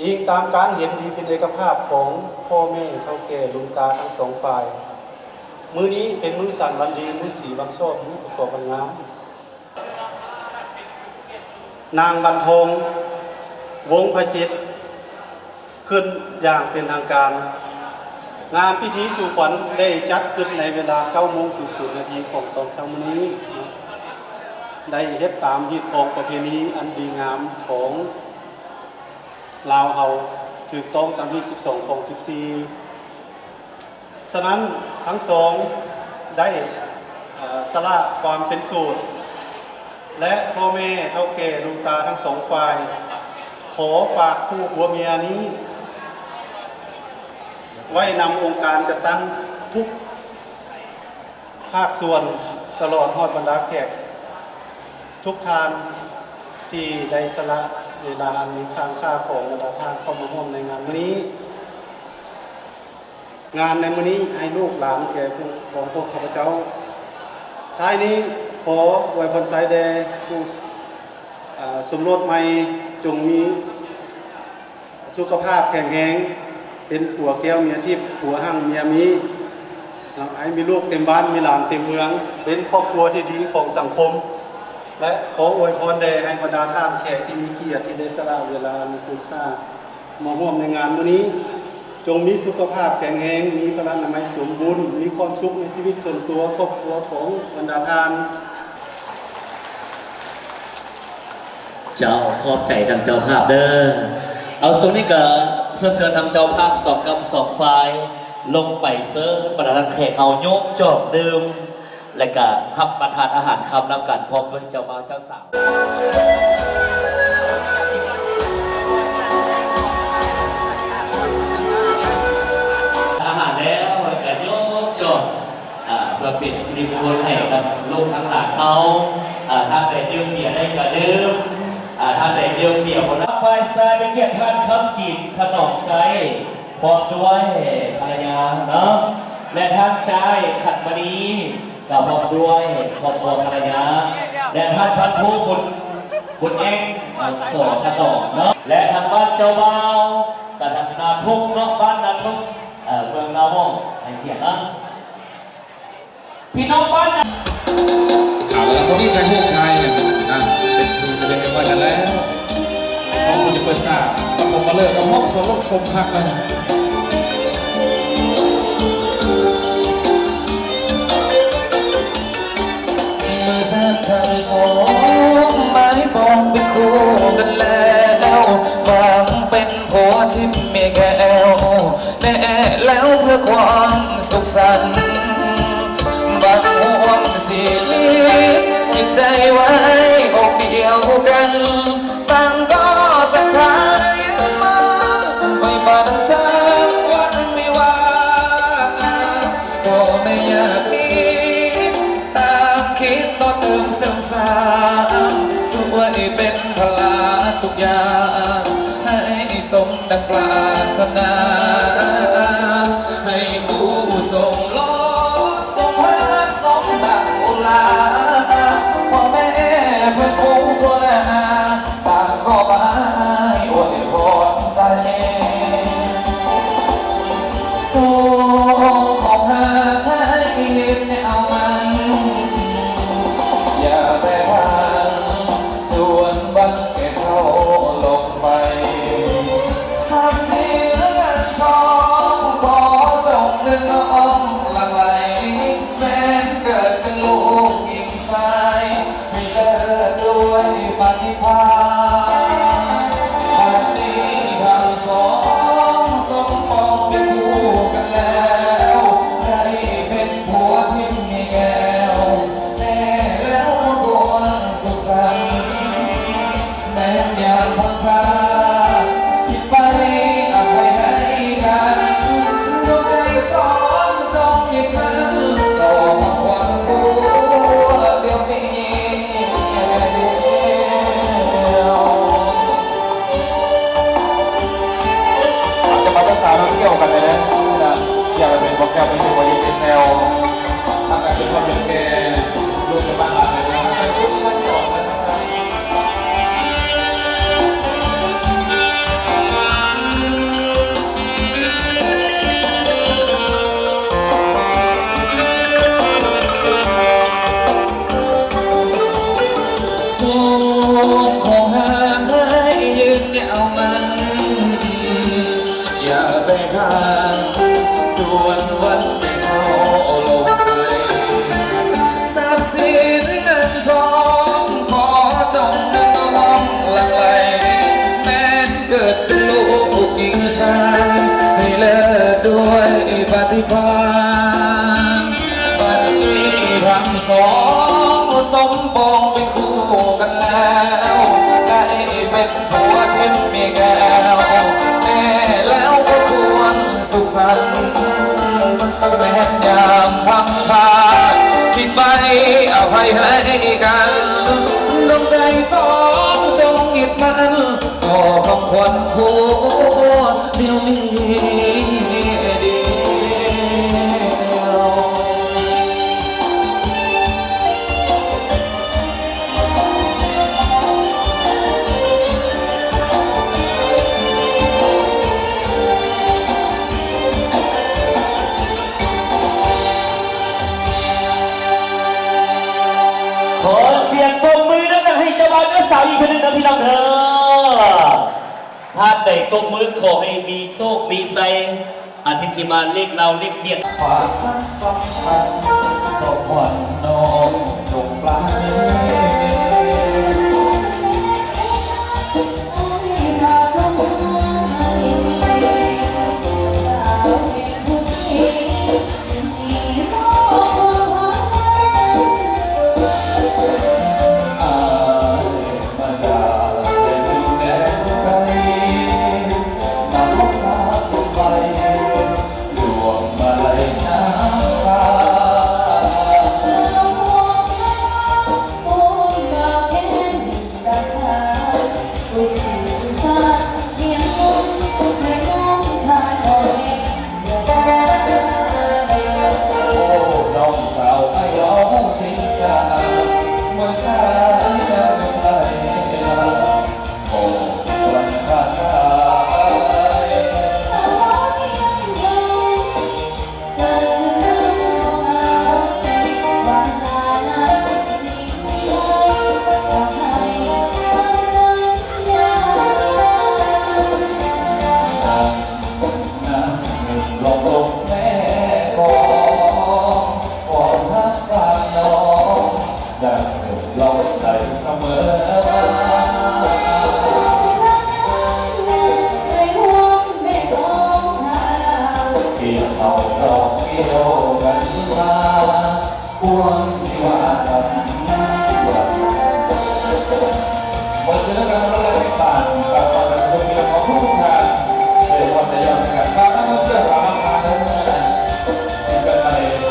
ອີງຕາມການເຫັນດີເປັນເອກະພາບຂອງພໍ່ແມ່ເຖົ້າແກ່ລຸງຕາທັງສອງຝ່າຍ, ມື້ນີ້ເປັນມື້ສັນວັນດີ, ມື້ສີວັນຊອບ, ມື້ປະກອບວັນງາມ. ນາງ ວັນທອງ ວົງພະຈິດ ຂຶ້ນຢ່າງເປັນທາງການ. ງານພິທີສູ່ຂວັນໄດ້ຈັດຂຶ້ນໃນເວລາເກົ້າໂມງສູນນາທີຂອງຕອນເຊົ້າມື້ນີ້, ໄດ້ເຮັດຕາມຮີດຄອງປະເພນີອັນດີງາມຂອງລາວເຮົາ, ຖືກຕ້ອງຕາມຮີດສິບສອງ ຄອງສິບສີ່. ສະນັ້ນ ທັງສອງໄດ້ ເອີ ສະຫຼະຄວາມເປັນໂສດ ແລະ ພໍ່ແມ່ເຖົ້າແກ່ລຸງຕາທັງສອງຝ່າຍ ຂໍຝາກຄູ່ຜົວເມຍນີ້ໄວ້ນຳອົງການຈັດຕັ້ງທຸກພາກສ່ວນ ຕະຫຼອດຮອດບັນດາແຂກທຸກທ່ານ ທີ່ໄດ້ສະຫຼະເວລາອັນມີຄ່າຂອງບັນດາທ່ານເຂົ້າມາຮ່ວມໃນງານມື້ນີ້. ງານໃນມື້ນີ້ໃຫ້ລູກຫຼານແກ່ຂອງພວກຂ້າພະເຈົ້າ. ທ້າຍນີ້ຂໍອວຍພອນໄຊແດ່ຄູ່ ເອີ ສົມລົດໃໝ່ ຈົ່ງມີສຸຂະພາບແຂງແຮງ, ເປັນຜົວແກ້ວເມຍທິບ, ຜົວຮັ່ງເມຍມີ, ໃຫ້ມີລູກເຕັມບ້ານ, ມີຫຼານເຕັມເມືອງ, ເປັນຄອບຄົວທີ່ດີຂອງສັງຄົມ ແລະ ຂໍອວຍພອນແດ່ໃຫ້ບັນດາທ່ານແຂກທີ່ມີກຽດ ທີ່ໄດ້ສະຫຼະເວລາອັນມີຄຸນຄ່າ ມາຮ່ວມໃນງານມື້ນີ້ ຈົ່ງມີສຸຂະພາບແຂງແຮງ, ມີພະລານາໄມສົມບູນ, ມີຄວາມສຸກໃນຊີວິດສ່ວນຕົວ, ຄອບຄົວຂອງບັນດາທ່ານ. ເຈົ້າ ຂອບໃຈທາງເຈົ້າພາບເດີ. ເອົາ ຊ່ວງນີ້ກະເຊີນທາງເຈົ້າພາບສອງກຳສອງຝ່າຍ ລົງໄປເຊີນບັນດາທ່ານແຂກເຮົາຍົກຈອກດື່ມ ແລະກະຮັບປະທານອາຫານຄ່ຳນຳກັນ ພ້ອມດ້ວຍເຈົ້າບ່າວເຈົ້າສາວ. ອາຫານແລ້ວ ແລ້ວກະຍົກຈອກ ອ່າ ເພື່ອເປັນສິລິມຸງຄຸນໃຫ້ກັບລູກທັງຫຼານເຮົາ. ອ່າ ທ່ານໃດດື່ມເບຍໄດ້ກະດື່ມ ອ່າ ທ່ານໃດດື່ມເບຍບໍ່ໄດ້. ຝ່າຍຊາຍເປັນກຽດທ່ານຄຳຈິນ ຂະໜອມໄຊ ພ້ອມດ້ວຍພັນລະຍາເນາະ ແລະ ທ່ານຈ້າຍ ຂັນມະນີ ກະພ້ອມດ້ວຍຄອບຄົວພັນລະຍາ ແລະ ທ່ານພັນໂທ ບຸນ ບຸນແອງ ອ່າ ສ ຂະໜອມເນາະ ແລະ ທາງບ້ານເຈົ້າບ່າວ ກະທາງນາທຸກເນາະ ບ້ານນາທຸກ ເອີ ເມືອງນາວອງ ໃຫ້ກຽດນະ ພີ່ນ້ອງບ້ານນາ. ເອົາລະ ສະຫວັດດີ ຖ່າຍຮູບ ຖ່າຍຫຍັງນະ ເປັນທີ່ເປັນຮຽບຮ້ອຍກັນແລ້ວ. ຂອບຄຸນທີ່ເປີດສາ ປະຖົມມະເລີກ ກໍພ້ອມສົມລົດສົມພັກນະ. ເມື່ອສັດທັງສອງໝາຍປອງເປັນຄູ່ກັນແລ້ວ ຫວັງເປັນຜົວທິບເມແກ້ວ ແນ່ແລ້ວເພື່ອຄວາມສຸກສັນ ບາງຮ່ວມຊີວິດ ຈິດໃຈໄວ້ອົກດຽວກັນ ຕ່າງກໍສັດທາຍຶດໝັ້ນ ໄຟຝັນທາງວັດວິວາ ພໍ່ແມ່ຍາດມິດ ຕ່າງຄິດຕໍ່ເຕີມເສີມສ້າງ ຊ່ວຍເປັນພະລາທຸກຢ່າງ ໃຫ້ສົມ ດັ່ງປາດຖະໜາ ໃຫ້ຄູ່ສົມລົດສົມຮັກສົມດັ່ງອຸລາ ພໍ່ແມ່ເພິ່ນຄົງທົ່ວໜ້າ ຕ່າງກໍມາໃຫ້ອວຍພອນໃສ່ ສົ່ງຂອງຫາກໃຫ້ຍາວມັນ ຢ່າແປພັນ ສ່ວນວັນແກ່ເຖົ້າລົງໄປ ຊັບສິນເງິນທອງ ຂໍຈົ່ງເນີນນ້ອມຫຼັ່ງໄຫຼ ແມ່ນເກີດເປັນລູກຍິງຊາຍ ໃຫ້ເລີດດ້ວຍປະຕິພານ ບັດນີ້ທັງສອງສົມປອງເປັນຄູ່ກັນແລ້ວ ໄດ້ເປັນຜົວທິບເມແກ້ວ ແນ່ແລ້ວບໍ່ຄວນສຸກສັນ ແມ່ນຍາມພັງພາດ ທີ່ໄປອະໄພໃຫ້ກັນ ດວງໃຈສອງຈົ່ງຍຶດໝັ້ນ ຕໍ່ຄວາມຄົວດຽວນີ້ດຽວ. ອາດຈະມາແຕ່ສາວນຳກ່ຽວກັນໄດ້ເດີ ກ່ຽວກັນເປັນບໍ່ແກ້ວ ເປັນບໍ່ຍິງເປັນແຊວ ຮັກກັນເປັນຄົນເປັນແກ່ ລູກຈະບ້ານຫຼານເດີ ຮັກກັນສຸດ ຮັກກັນຕອດກັນ. ບັດນີ້ທັງສອງສົມປອງເປັນຄູ່ກັນແລ້ວ ໄດ້ເປັນຜົວທິບເມແກ້ວ ແນ່ແລ້ວບໍ່ຄວນສຸກສັນ ແມ່ນຍາມພັງພາດ ທີ່ໄປອະໄພໃຫ້ກັນ ດວງໃຈສອງຈົ່ງຍຶດໝັ້ນ ຂໍຄຳຂວັນຜົວດຽວນີ້ດຽວ. ຂໍສຽງປົບມືດັງໆ ໃຫ້ເຈົ້າບ່າວເຈົ້າສາວອີກເທື່ອໜຶ່ງເດີພີ່ນ້ອງເດີ. ທ່ານໃດຕົບມືຂໍໃຫ້ມີໂຊກມີໄຊ ອາທິດທີ່ມາເລກລາວເລກວຽດ. ຄວາມສຳຄັນຂອງຂວັນນ້ອງຈົງປານີ. ຂໍສະແດງຄວາມຍິນດີກັບນັກຮ້ອງເພງບານ ຝາກຄວາມສຸກທີ່ຮັກຂອງທຸກໆທ່ານ ໂດຍສະເພາະແມ່ຍອດສັງກັດ ຝາກນັກທ່ອງທ່ຽວສາມພັນທ່ານເດີ ຊິງເກີນໃໝ່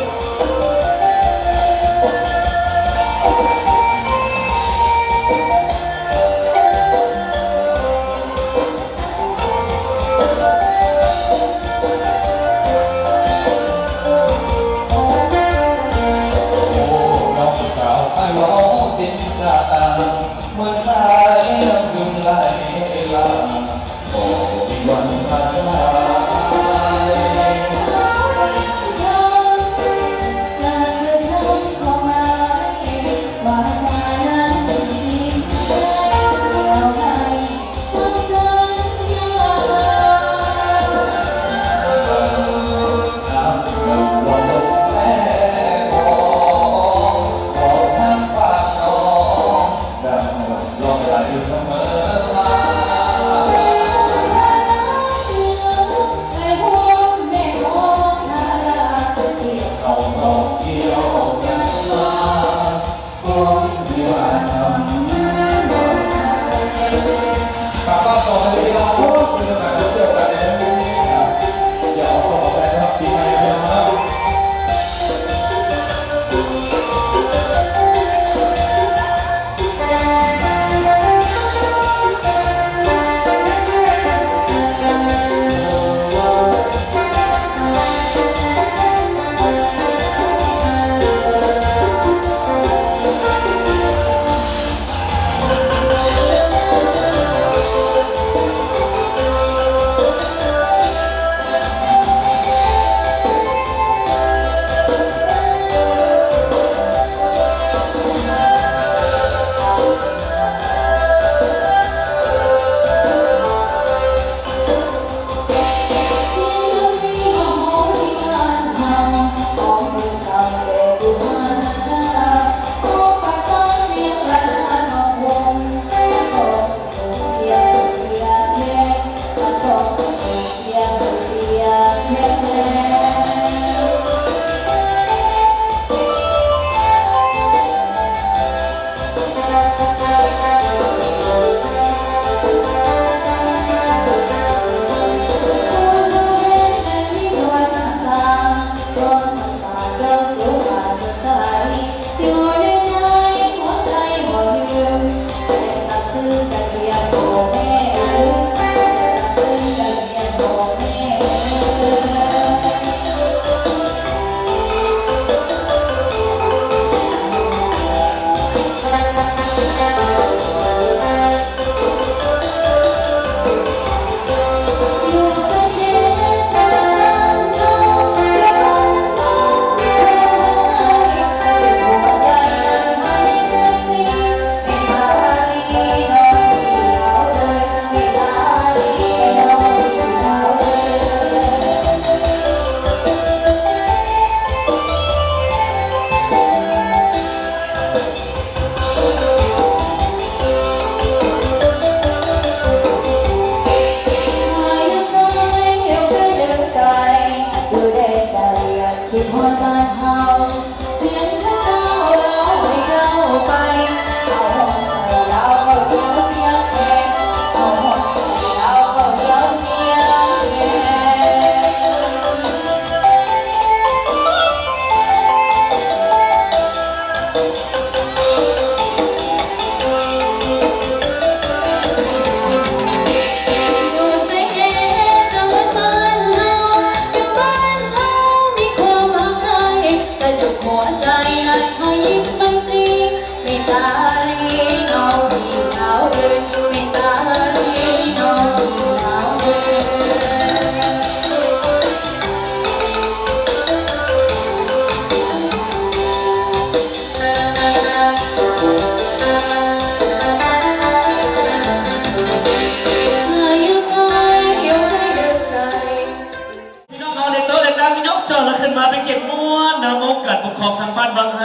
ພີ່ນ້ອງເຮົາ ເດັກໂຕເດັກດັງ ຍົກຈອກແລ້ວຂຶ້ນມາເປັນຂຽກມ່ວນນຳອົງການປົກຄອງທາງບ້ານວັງໄຮ.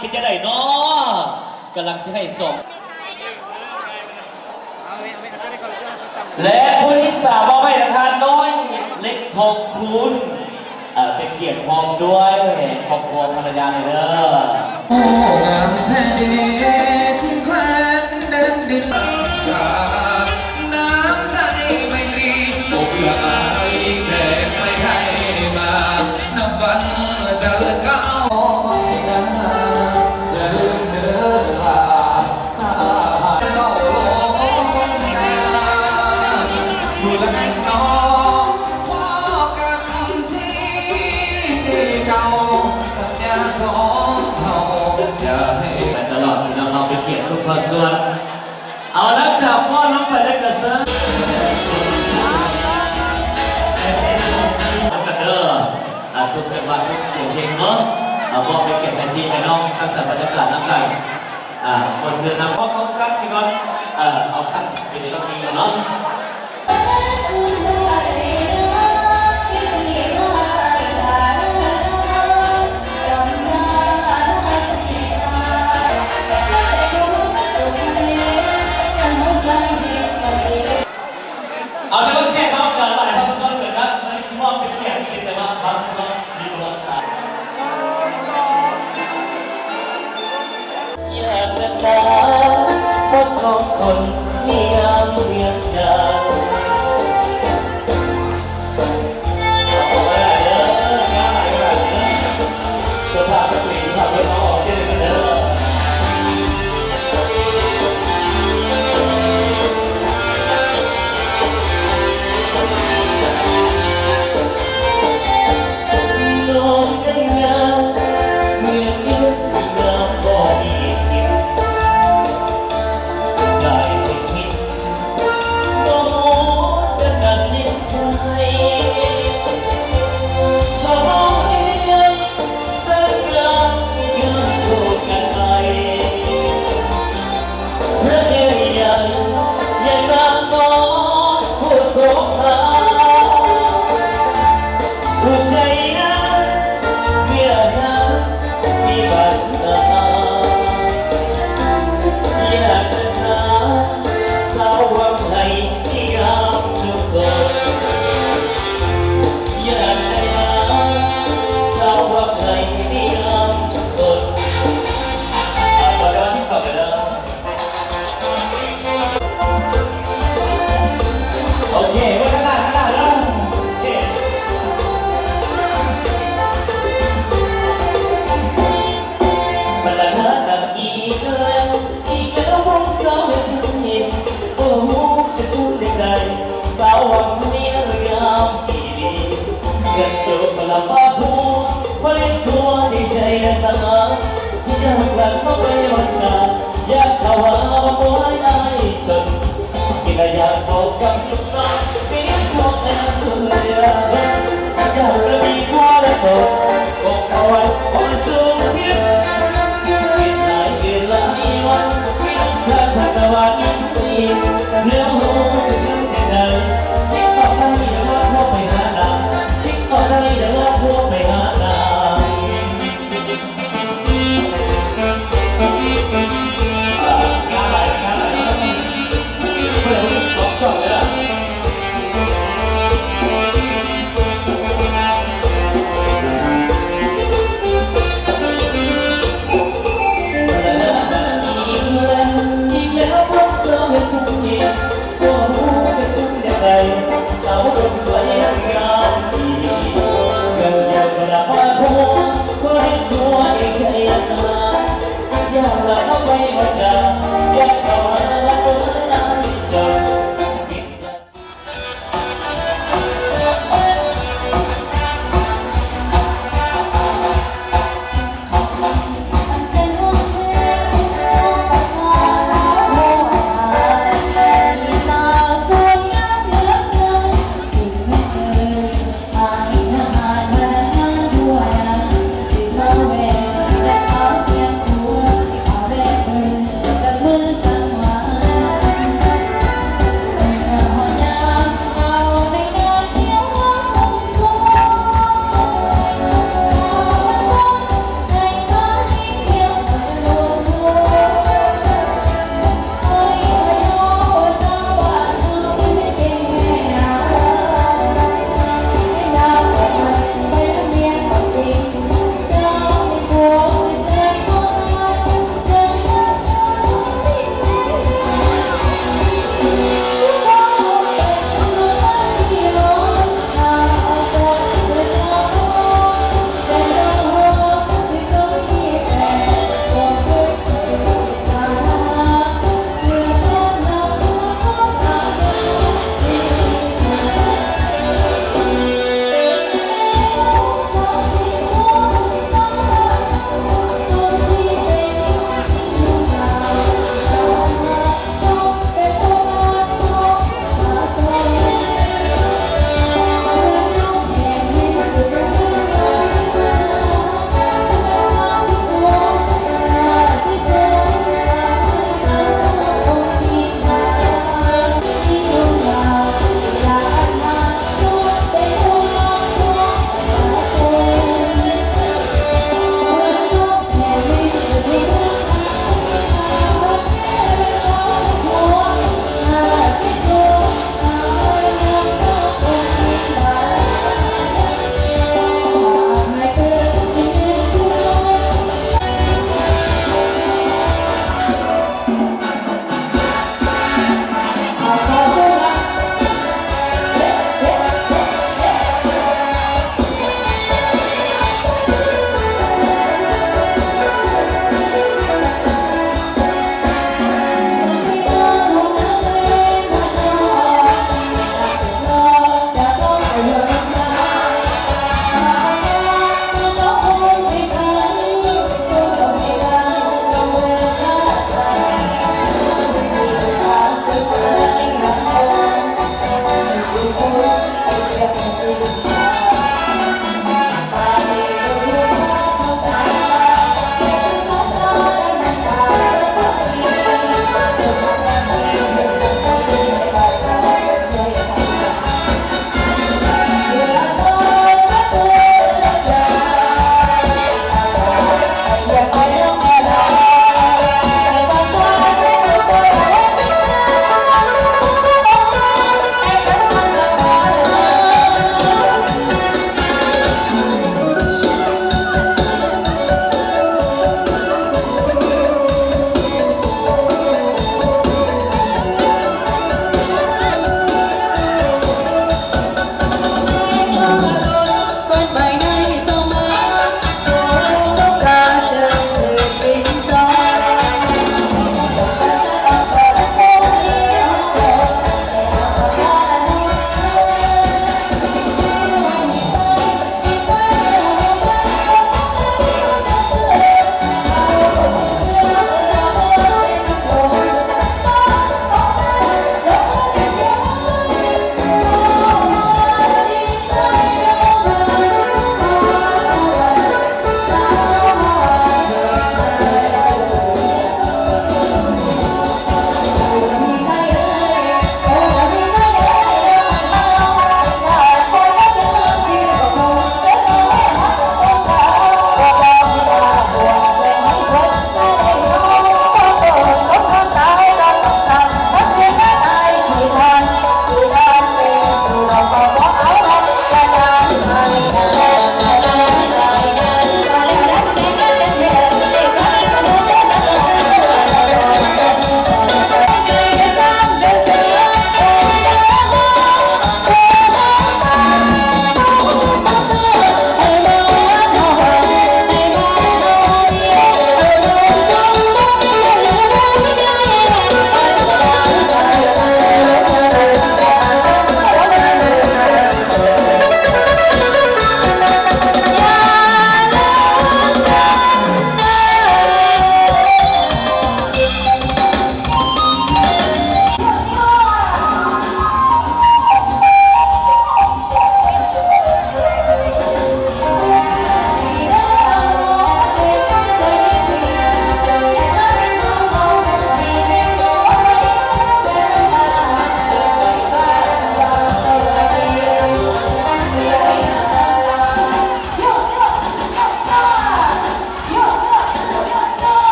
ເປັນຈັ່ງໃດເນາະ? ກຳລັງຊິໃຫ້ສອງ ແລະ ຜູ້ທີສາມ ມອບໃຫ້ນາງທ່ານນ້ອຍ ເລັກທອງຄູນ ເອີ ເປັນກຽດພ້ອມດ້ວຍຄອບຄົວພັນລະຍາເດີ. ງາມແທ້ເດ ຊິແຂວນແດນດິນ ນ້ຳໃສໄມຕຣີ ອົບອຸ່ນ ແຂກໄປໄທມາ ນັບວັນຈະເລີນກ້າວ ຢ່າລືມເດີຫຼ້າ ຖ້າຫາກເວົ້າລົງມາ ມື້ແລງນ້ອງພໍ້ກັນທີ່ເກົ່າ ສັນຍາສອງເຮົາ ຢ່າໃຫ້ ໄປຕະຫຼອດ ພີ່ນ້ອງເຮົາເປັນກຽດທຸກພາກສ່ວນ. ເອົາ ຫຼັງຈາກຟ້ອນລົງໄປແລ້ວກໍເຊີນນຳກັນເດີ ອ່າ ທຸກຈັງຫວະທຸກສຽງເພງເນາະ ອ່າ ມອບໃຫ້ກຽດໃຫ້ພີ່ໃຫ້ນ້ອງ ສ້າງສັນບັນຍາກາດນຳກັນ ອ່າ ໝົດເຊື່ອນຳ ຂອງຈັດນີ້ກ່ອນ ເອີ ເອົາຂັ້ນເປັນລຳອີກກ່ອນເນາະ. ເອົາ ແຕ່ວ່າແຂກເຮົາກໍຫຼາຍພາກສ່ວນເກີນນະ ມື້ນີ້ຊິມອບເປັນແຂກເປັນແຕ່ວ່າບັດສະບັບຢູ່ຮັກສາ ຍາມເດືອນດາວ ເຮົາສອງຄົນມີຍາມວຽງຈັນ ເອົາໄວ້ເດີ ງາມຫຼາຍເດີ ສະພາບສະຕຣີ ສະພາບເພິ່ນເອົາອອກເດ ເດີ. ນ້ອງນັ້ນງາມ ເໝືອນອີ່ງາມບໍ່ມີຜິດ ໄດ້ເຫັນ ບໍ່ຮູ້ຈະຕັດສິນໃຈ ສະບາຍໃຈ ສັນຍາ ເກີນພູດກັນໄປ ເພື່ອເອື້ອຍໃຫຍ່ ຢ່ານາງນ້ອງຜູ້ໂສພາ ຜູ້ໃຈງາມ ເມື່ອນາງມີບັນຫາ ຢ່າເດີນຫາ ສາວວັງໄຫ ທີ່ງາມທຸກຄົນ ຢ່າໄດ້ມາ ສາວວັງໄຫ ທີ່ງາມທຸກຄົນ ອ່າ ຂໍເຊີນທີສອງເດີ. ໂອເຄ ໄວ້ຂ້າງໜ້າ ຂ້າງໜ້າເດີ ໂອເຄ. ບັນດານາງອີກແລ້ວ ອີກແລ້ວ ວອງສາວເຮັດໃຫ້ ບໍ່ຮູ້ຈະຊູແນວໃດ ສາວວັງເວງງາມອີ່ຫຼີ ເຮືອນໂຕກະລະບາຫົວ ບໍ່ໄດ້ຕົວະໃຈໃຈແລະສາ ທີ່ຈະຮັກກັນມາໄປວັນຊາ ຢາກເຂົ້າຫາວ່າບໍ່ໃຫ້ອາຍຈົນ ກິນລະຢາກເຂົ້າກັບ ສອງຈອກເດີ.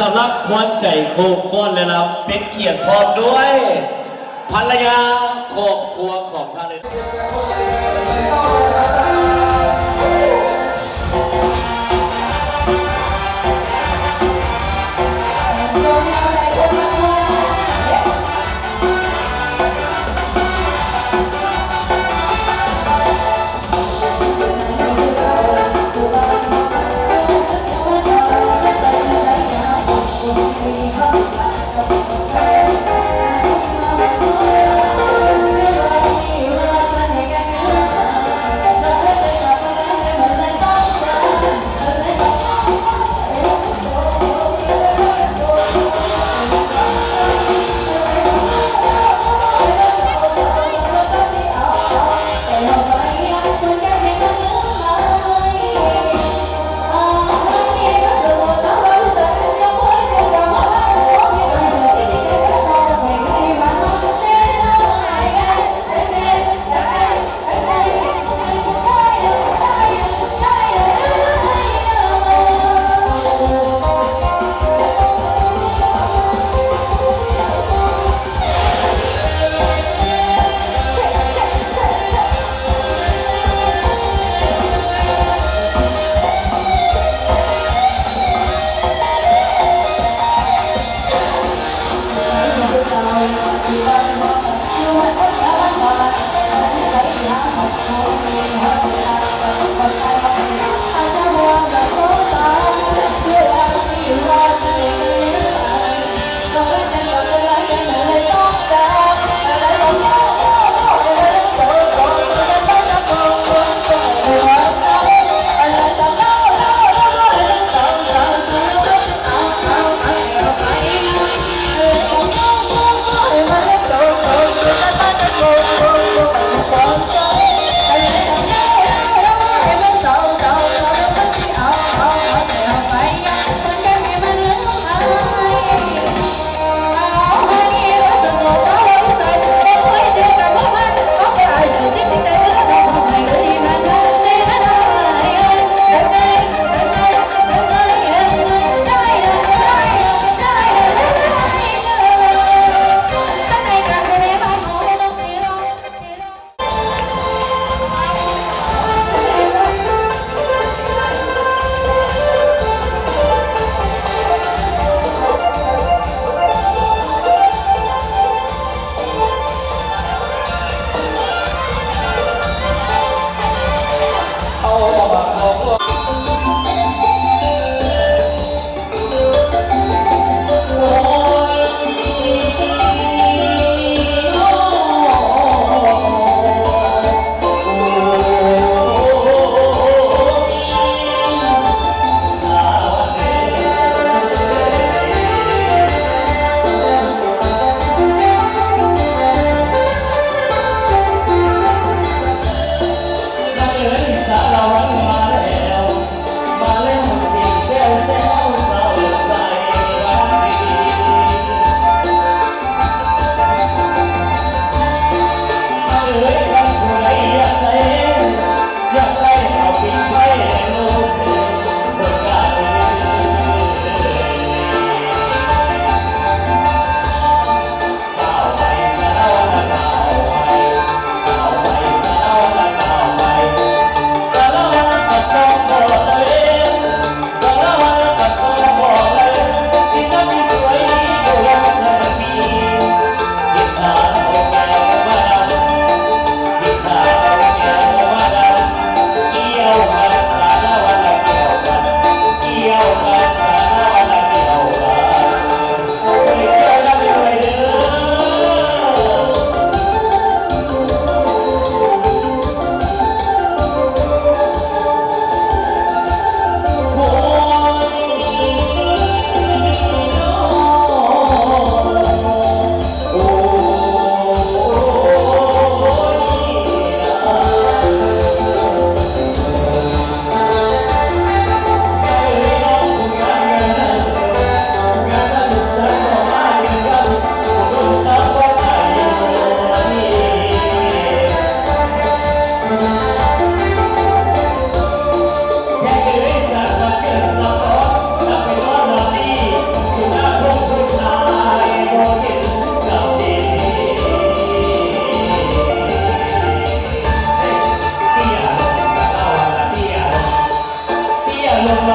ສຳລັບຂວັນໃຈຄູ່ຟ້ອນ ແລະ ລຳເປັນກຽດພ້ອມດ້ວຍພັນລະຍາ ຄອບຄົວຂອງທ່ານເລີຍ. ສ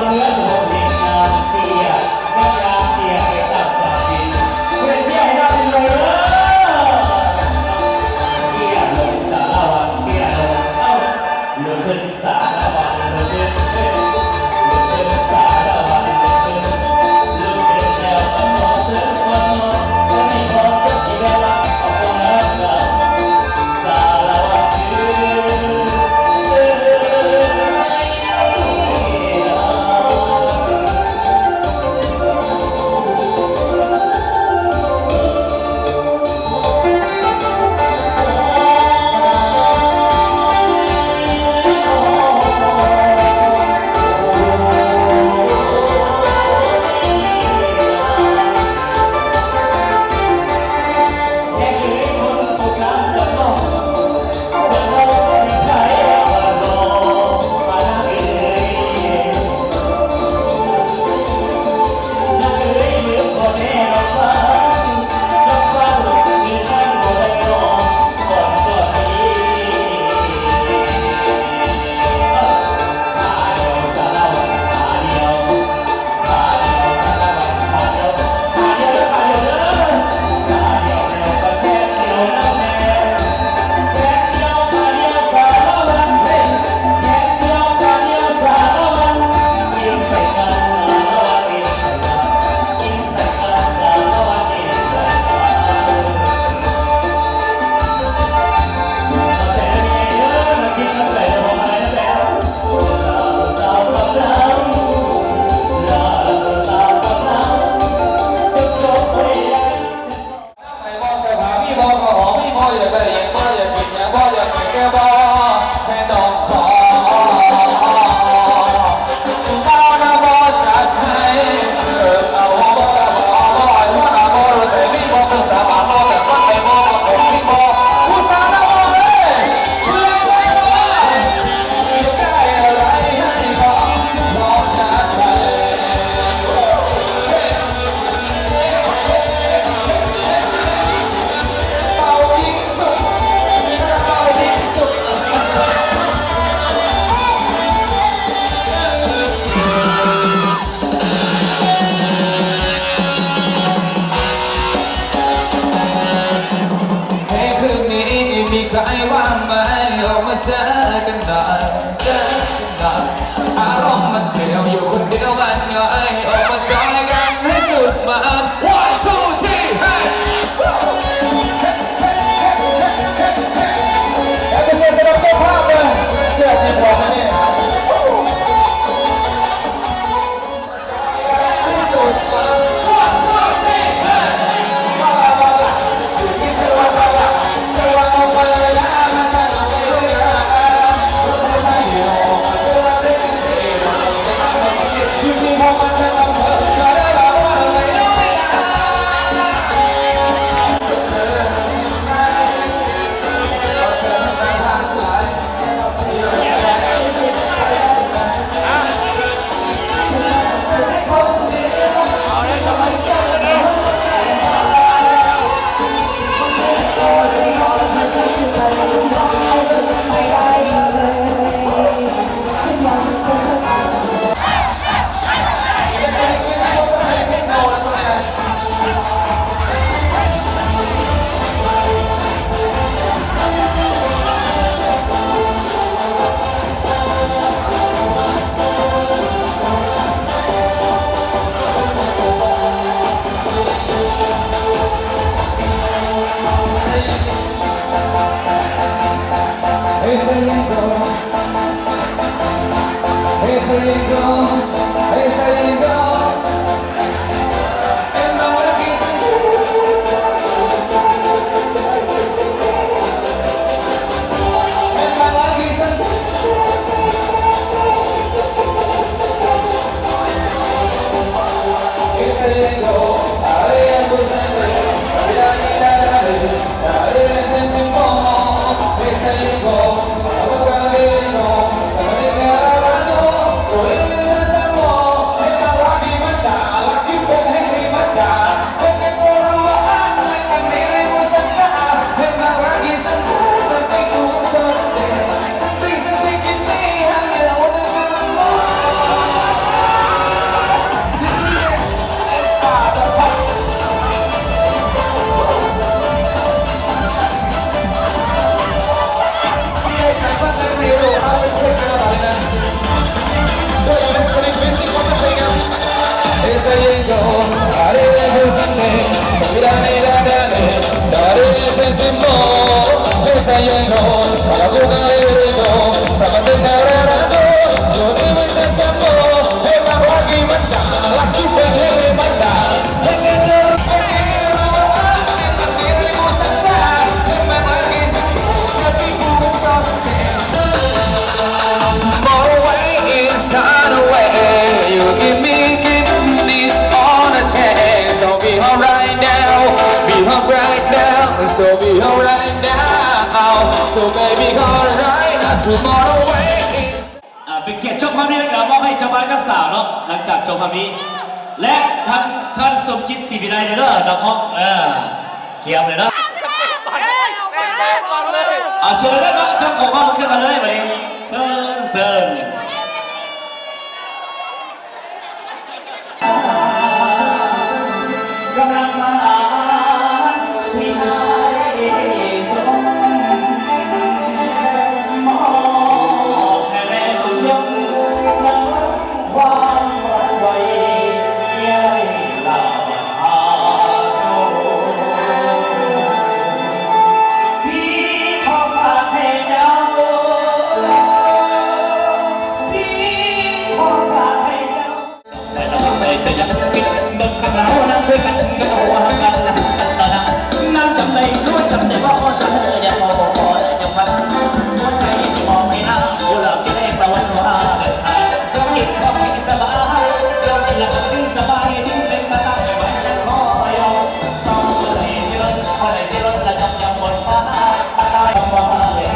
ເໜືອສະບົນດິນງາມເຕ້ຍ ງາມເຕ້ຍໄປຕາມຈາກດິນ ເພິ່ນເຕ້ຍໃຫ້ເຮົາເປັນໄວເດີ ເຕ້ຍລົງສາລະວັນ ເຕ້ຍລົງ ເອົ້າ ລຸກຂຶ້ນ ສາລະວັນ ລຸກຂຶ້ນ ລຸກຂຶ້ນ ສາລະວັນ ລຸກຂຶ້ນ ລຸກຂຶ້ນແລ້ວກໍຂໍເຊີນ ຂໍເຊີນ ຂໍເຊີນອີກແລ້ວ ຂໍເຊີນອີກແລ້ວ ສາລະວັນ ໃນຄືນນີ້ມີໃຄວ່າງໄໝ? ອອກມາເຈີກັນໜ້ອຍ ເຈີກັນໜ້ອຍ ອາລົມມັນດຽວ ຢູ່ຄົນດຽວມັນງ່ອຍ ອອກມາຈອຍກັນໃຫ້ສຸດມັນ One, two, three, hey! ແອບເຊີນສຳລັບເຈົ້າພາບເດີ ເສື້ອສີມ່ວງນີ້. Motorway is on the way. You give me, give this on a chance. So be home right now. Be home right now. So be home right now. So baby, go right now. Tomorrow way is ອ່າ ເປັນກຽດຈົບຮອບນີ້ ແລ້ວກໍມອບໃຫ້ເຈົ້າບ່າວເຈົ້າສາວເນາະ. ຫຼັງຈາກຈົບຮອບນີ້ ແລະ ທ່ານ ທ່ານສົມຈິດ ສີວິໄລເດີ ນັກຮ້ອງ ເອີ ກຽມເລີຍເນາະ. ເອົາ ເຊີນເລີຍເນາະ ເຈົ້າຂອງຄວາມເຄື່ອນໄຫວເລີຍບາດນີ້ ເຊີນ ເຊີນ. ກຳລັງມາທີ່ອ້າຍສົມ ມອບໃຫ້ແມ່ສຸນຍົງ ນຳ ຄວາມຫວັ່ນໄຫວ ຢ່າໄດ້ລະຫາໂສ ພີ່ຂໍຝາກໃຫ້ເຈົ້າ ພີ່ຂໍຝາກໃຫ້ເຈົ້າ. ແຕ່ລະຄົນໃດສະຫຍັງປິດເບິ່ງຂ້າງເຮົາ ນັ່ງຄຸຍກັນກັບເຮົາວ່າຮັກກັນ ຮັກກັນຕໍ່ໜ້າ ນາງຈຳໄດ້ ຮູ້ວ່າຈຳໄດ້ບໍ່ ຂໍສະເໜີຢ່າຂໍ ຂໍຢ່າຟັງ ຫົວໃຈທີ່ມອບໃຫ້ນາງ ກຸຫຼາບສີແດງຕາວັນວາ ເດີນທາງ ເຈົ້າຄິດບໍ່ໃຫ້ສະບາຍ ເຈົ້າຄິດລະບໍ່ໃຫ້ສະບາຍ ຈຶ່ງເປັນມາຕາມໃຫ້ໄວ້ ຂໍຢອມ ສອງ ບໍ່ໄດ້ຊິລົດ ບໍ່ໄດ້ຊິລົດ ລະຈຳຈຳບົນຟ້າ ອາຕາຍບໍ່ມາເລີຍ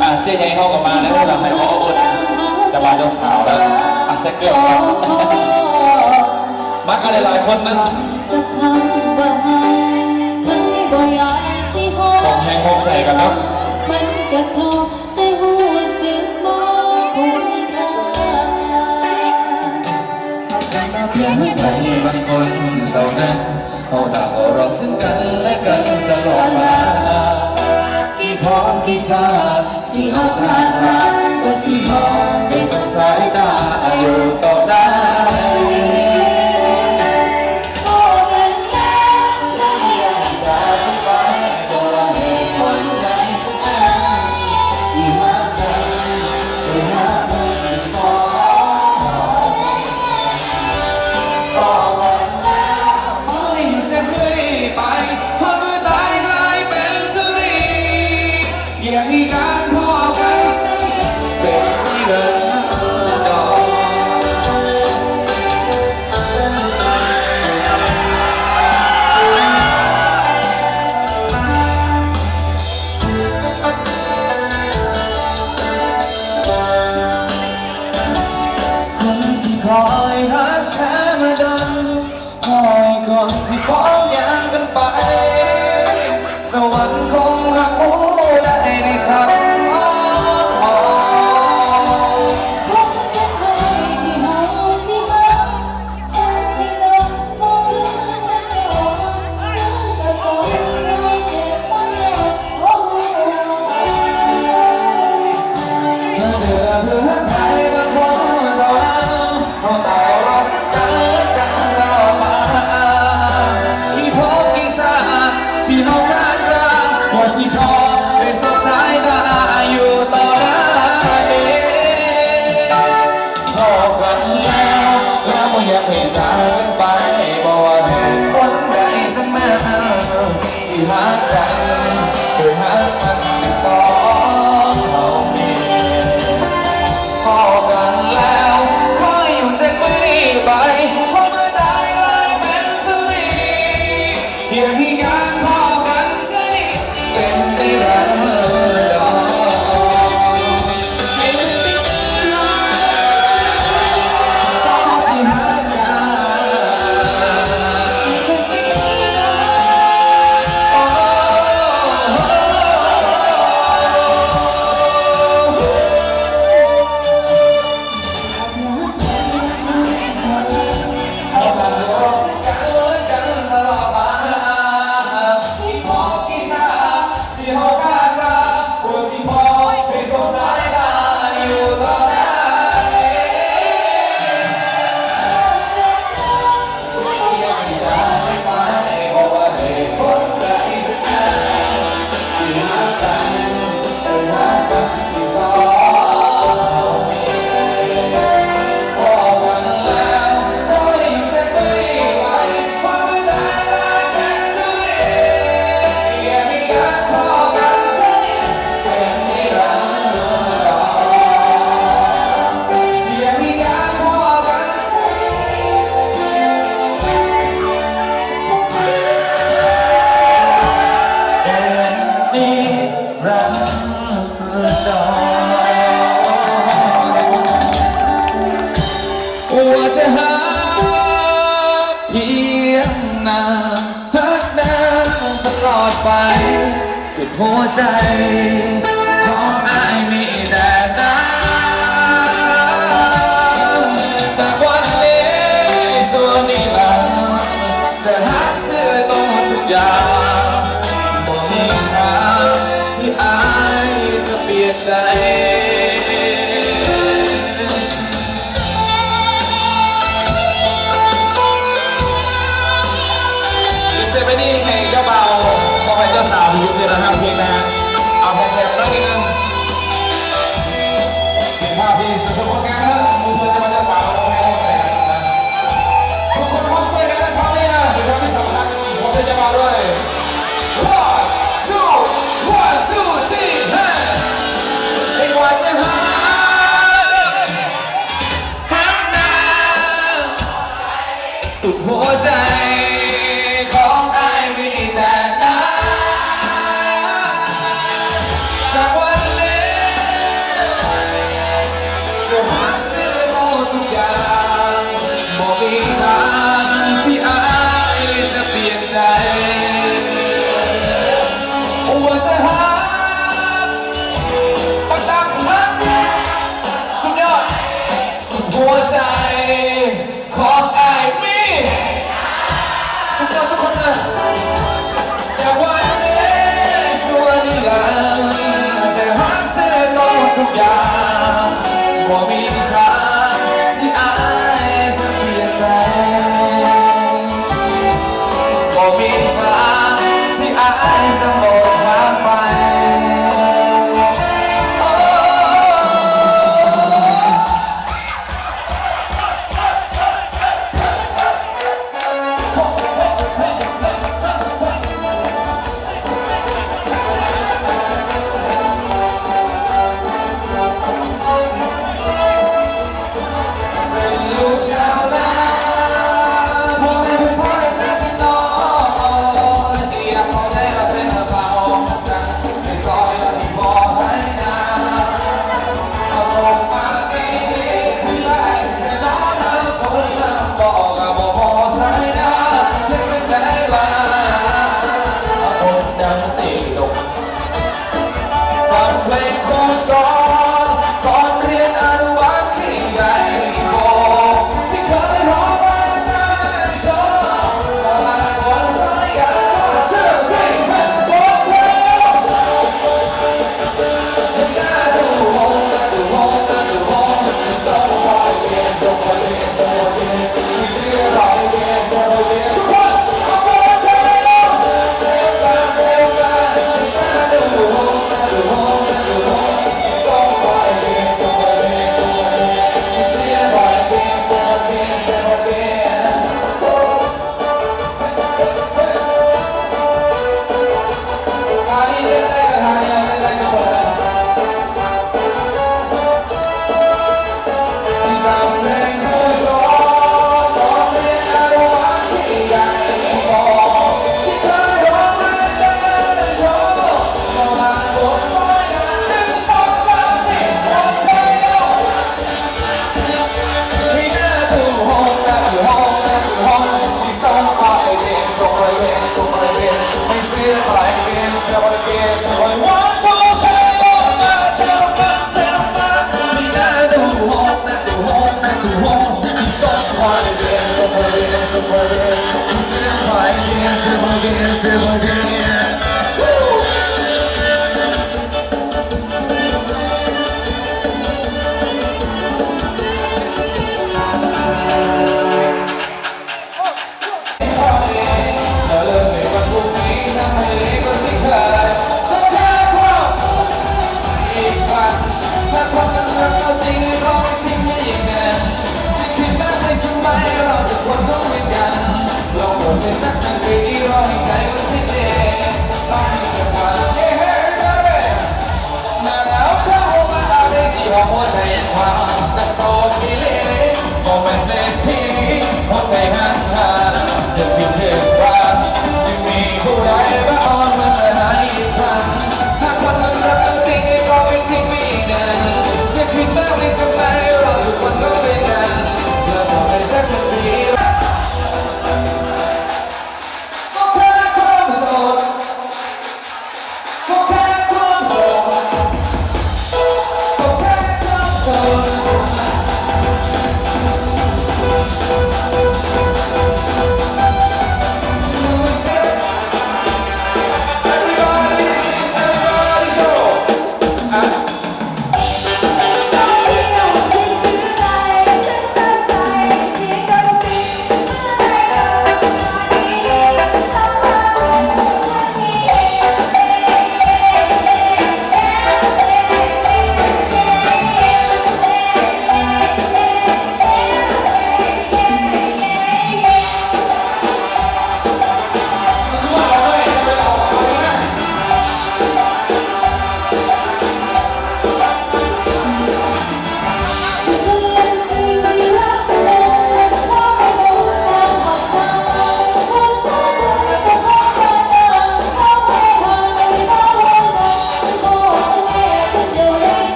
ອ່າ ເຈ້ໃຫຍ່ເຮົາກໍມາແລ້ວ ເຮົາກໍໃຫ້ຄວາມອົບອຸ່ນເຈົ້າບ່າວເຈົ້າສາວແລ້ວ ອ່າ ໃສ່ເກີບກ່ອນ ມາກັນຫຼາຍໆຄົນນະ ຄອງແຮງຄອງໃສກັນເນາະ. ແຕ່ຮູ້ສຶກບໍ່ຄຸ້ມຄ່າ ຫາກໃຜມາພຽງໃດບາງຄົນເທົ່ານັ້ນ ເຮົາຕ່າງເຝົ້າລໍເຊິ່ງກັນແລະກັນຕະຫຼອດມາ ກີ່ພົບກີ່ຊາດທີ່ເຮົາຄາດວ່າ ກວ່າຊິຮອດໄດ້ສົບສາຍຕາຢູ່ຕໍ່ໜ້າ. ພໍກັນແລ້ວ ບໍ່ຢາກອະທິບາຍ ບໍ່ວ່າເຫດຜົນໃດສັກອັນ ຊິຮັກກັນ ຫຼືຮັກກັນສອງເຮົາ ພໍກັນແລ້ວ ຂໍໃຫ້ຢູ່ເສຍມື້ນີ້ໄປ ຮອດມື້ຕາຍກາຍເປັນສຸລິ ຢ່າມີການພໍກັນເທື່ອ ເປັນເລື່ອງດອກ. ຄົນທີ່ຄອຍຮັກແທ້ມາດົນ ຄອຍຄົນທີ່ພ້ອມຍ່າງກັນໄປ ສະຫວັນຄົງຮັກຜູ້ໃດໃນຄຳອ້ອນວອນ. ພໍກັນແລ້ວ ລາວບໍ່ຢາກໃຫ້ຈາກກັນໄປ ບໍ່ວ່າເຫດຜົນໃດສັກແມ່ນ ຊິຮັກກັນ ໂດຍຮັກກັນສອງເຮົານີ້. ນາງ ຮັກນາງຕະຫຼອດໄປ ສຸດຫົວໃຈຂອງອ້າຍມີແຕ່ນາງ ຈາກວັນນີ້ສູ່ນິລັນ ຈະຮັກເຊື່ອຕໍ່ທຸກຢ່າງ ບໍ່ມີທາງທີ່ອ້າຍຈະປ່ຽນໃຈ. ພິເສດໄປນີ້ໃຫ້ເຈົ້າບ່າວ ມອບໃຫ້ເຈົ້າສາວທີ່ພິເສດນະຄັບ ເພງນາ ເອົາແພງໆໜ້ອຍໜຶ່ງ ເປັນພາບທີ່ສຸດໆງົດງາມເດີ ເພື່ອນເຈົ້າບ່າວເຈົ້າສາວ ມອບໃຫ້ ມອບໃສ່ກັນ ທຸກຄົນມາຊ່ວຍກັນນະ ເຊົ້ານີ້ນະ ເປັນພາບທີ່ສຳຄັນ ຂອບໃຈເຈົ້າບ່າວດ້ວຍ. One, two, one, two, three, hey. ເພງວ່າຊິຮັກ ຮັກນາງ ສຸດຫົວໃຈຂອງອ້າຍມີແຕ່ນາງ ຈາກວັນນີ້ຈະຮັກເຊື່ອຕໍ່ທຸກຢ່າງ ບໍ່ມີທາງທີ່ອ້າຍຈະປ່ຽນໃຈ ວ່າຈະຮັກ ປັກປັກຮັກ ສຸດຍອດ ສຸດຫົວໃຈຂອງອ້າຍມີ ສຸດຍອດສຸດຄົນເລີຍ ຈາກວັນນີ້ສູ່ນິລັນ ຈະຮັກເຊື່ອຕໍ່ທຸກຢ່າງ ບໍ່ມີທາງທີ່ອ້າຍຈະປ່ຽນໃຈ ບໍ່ມີທາງທີ່ອ້າຍຈະມອງທາງໄປ.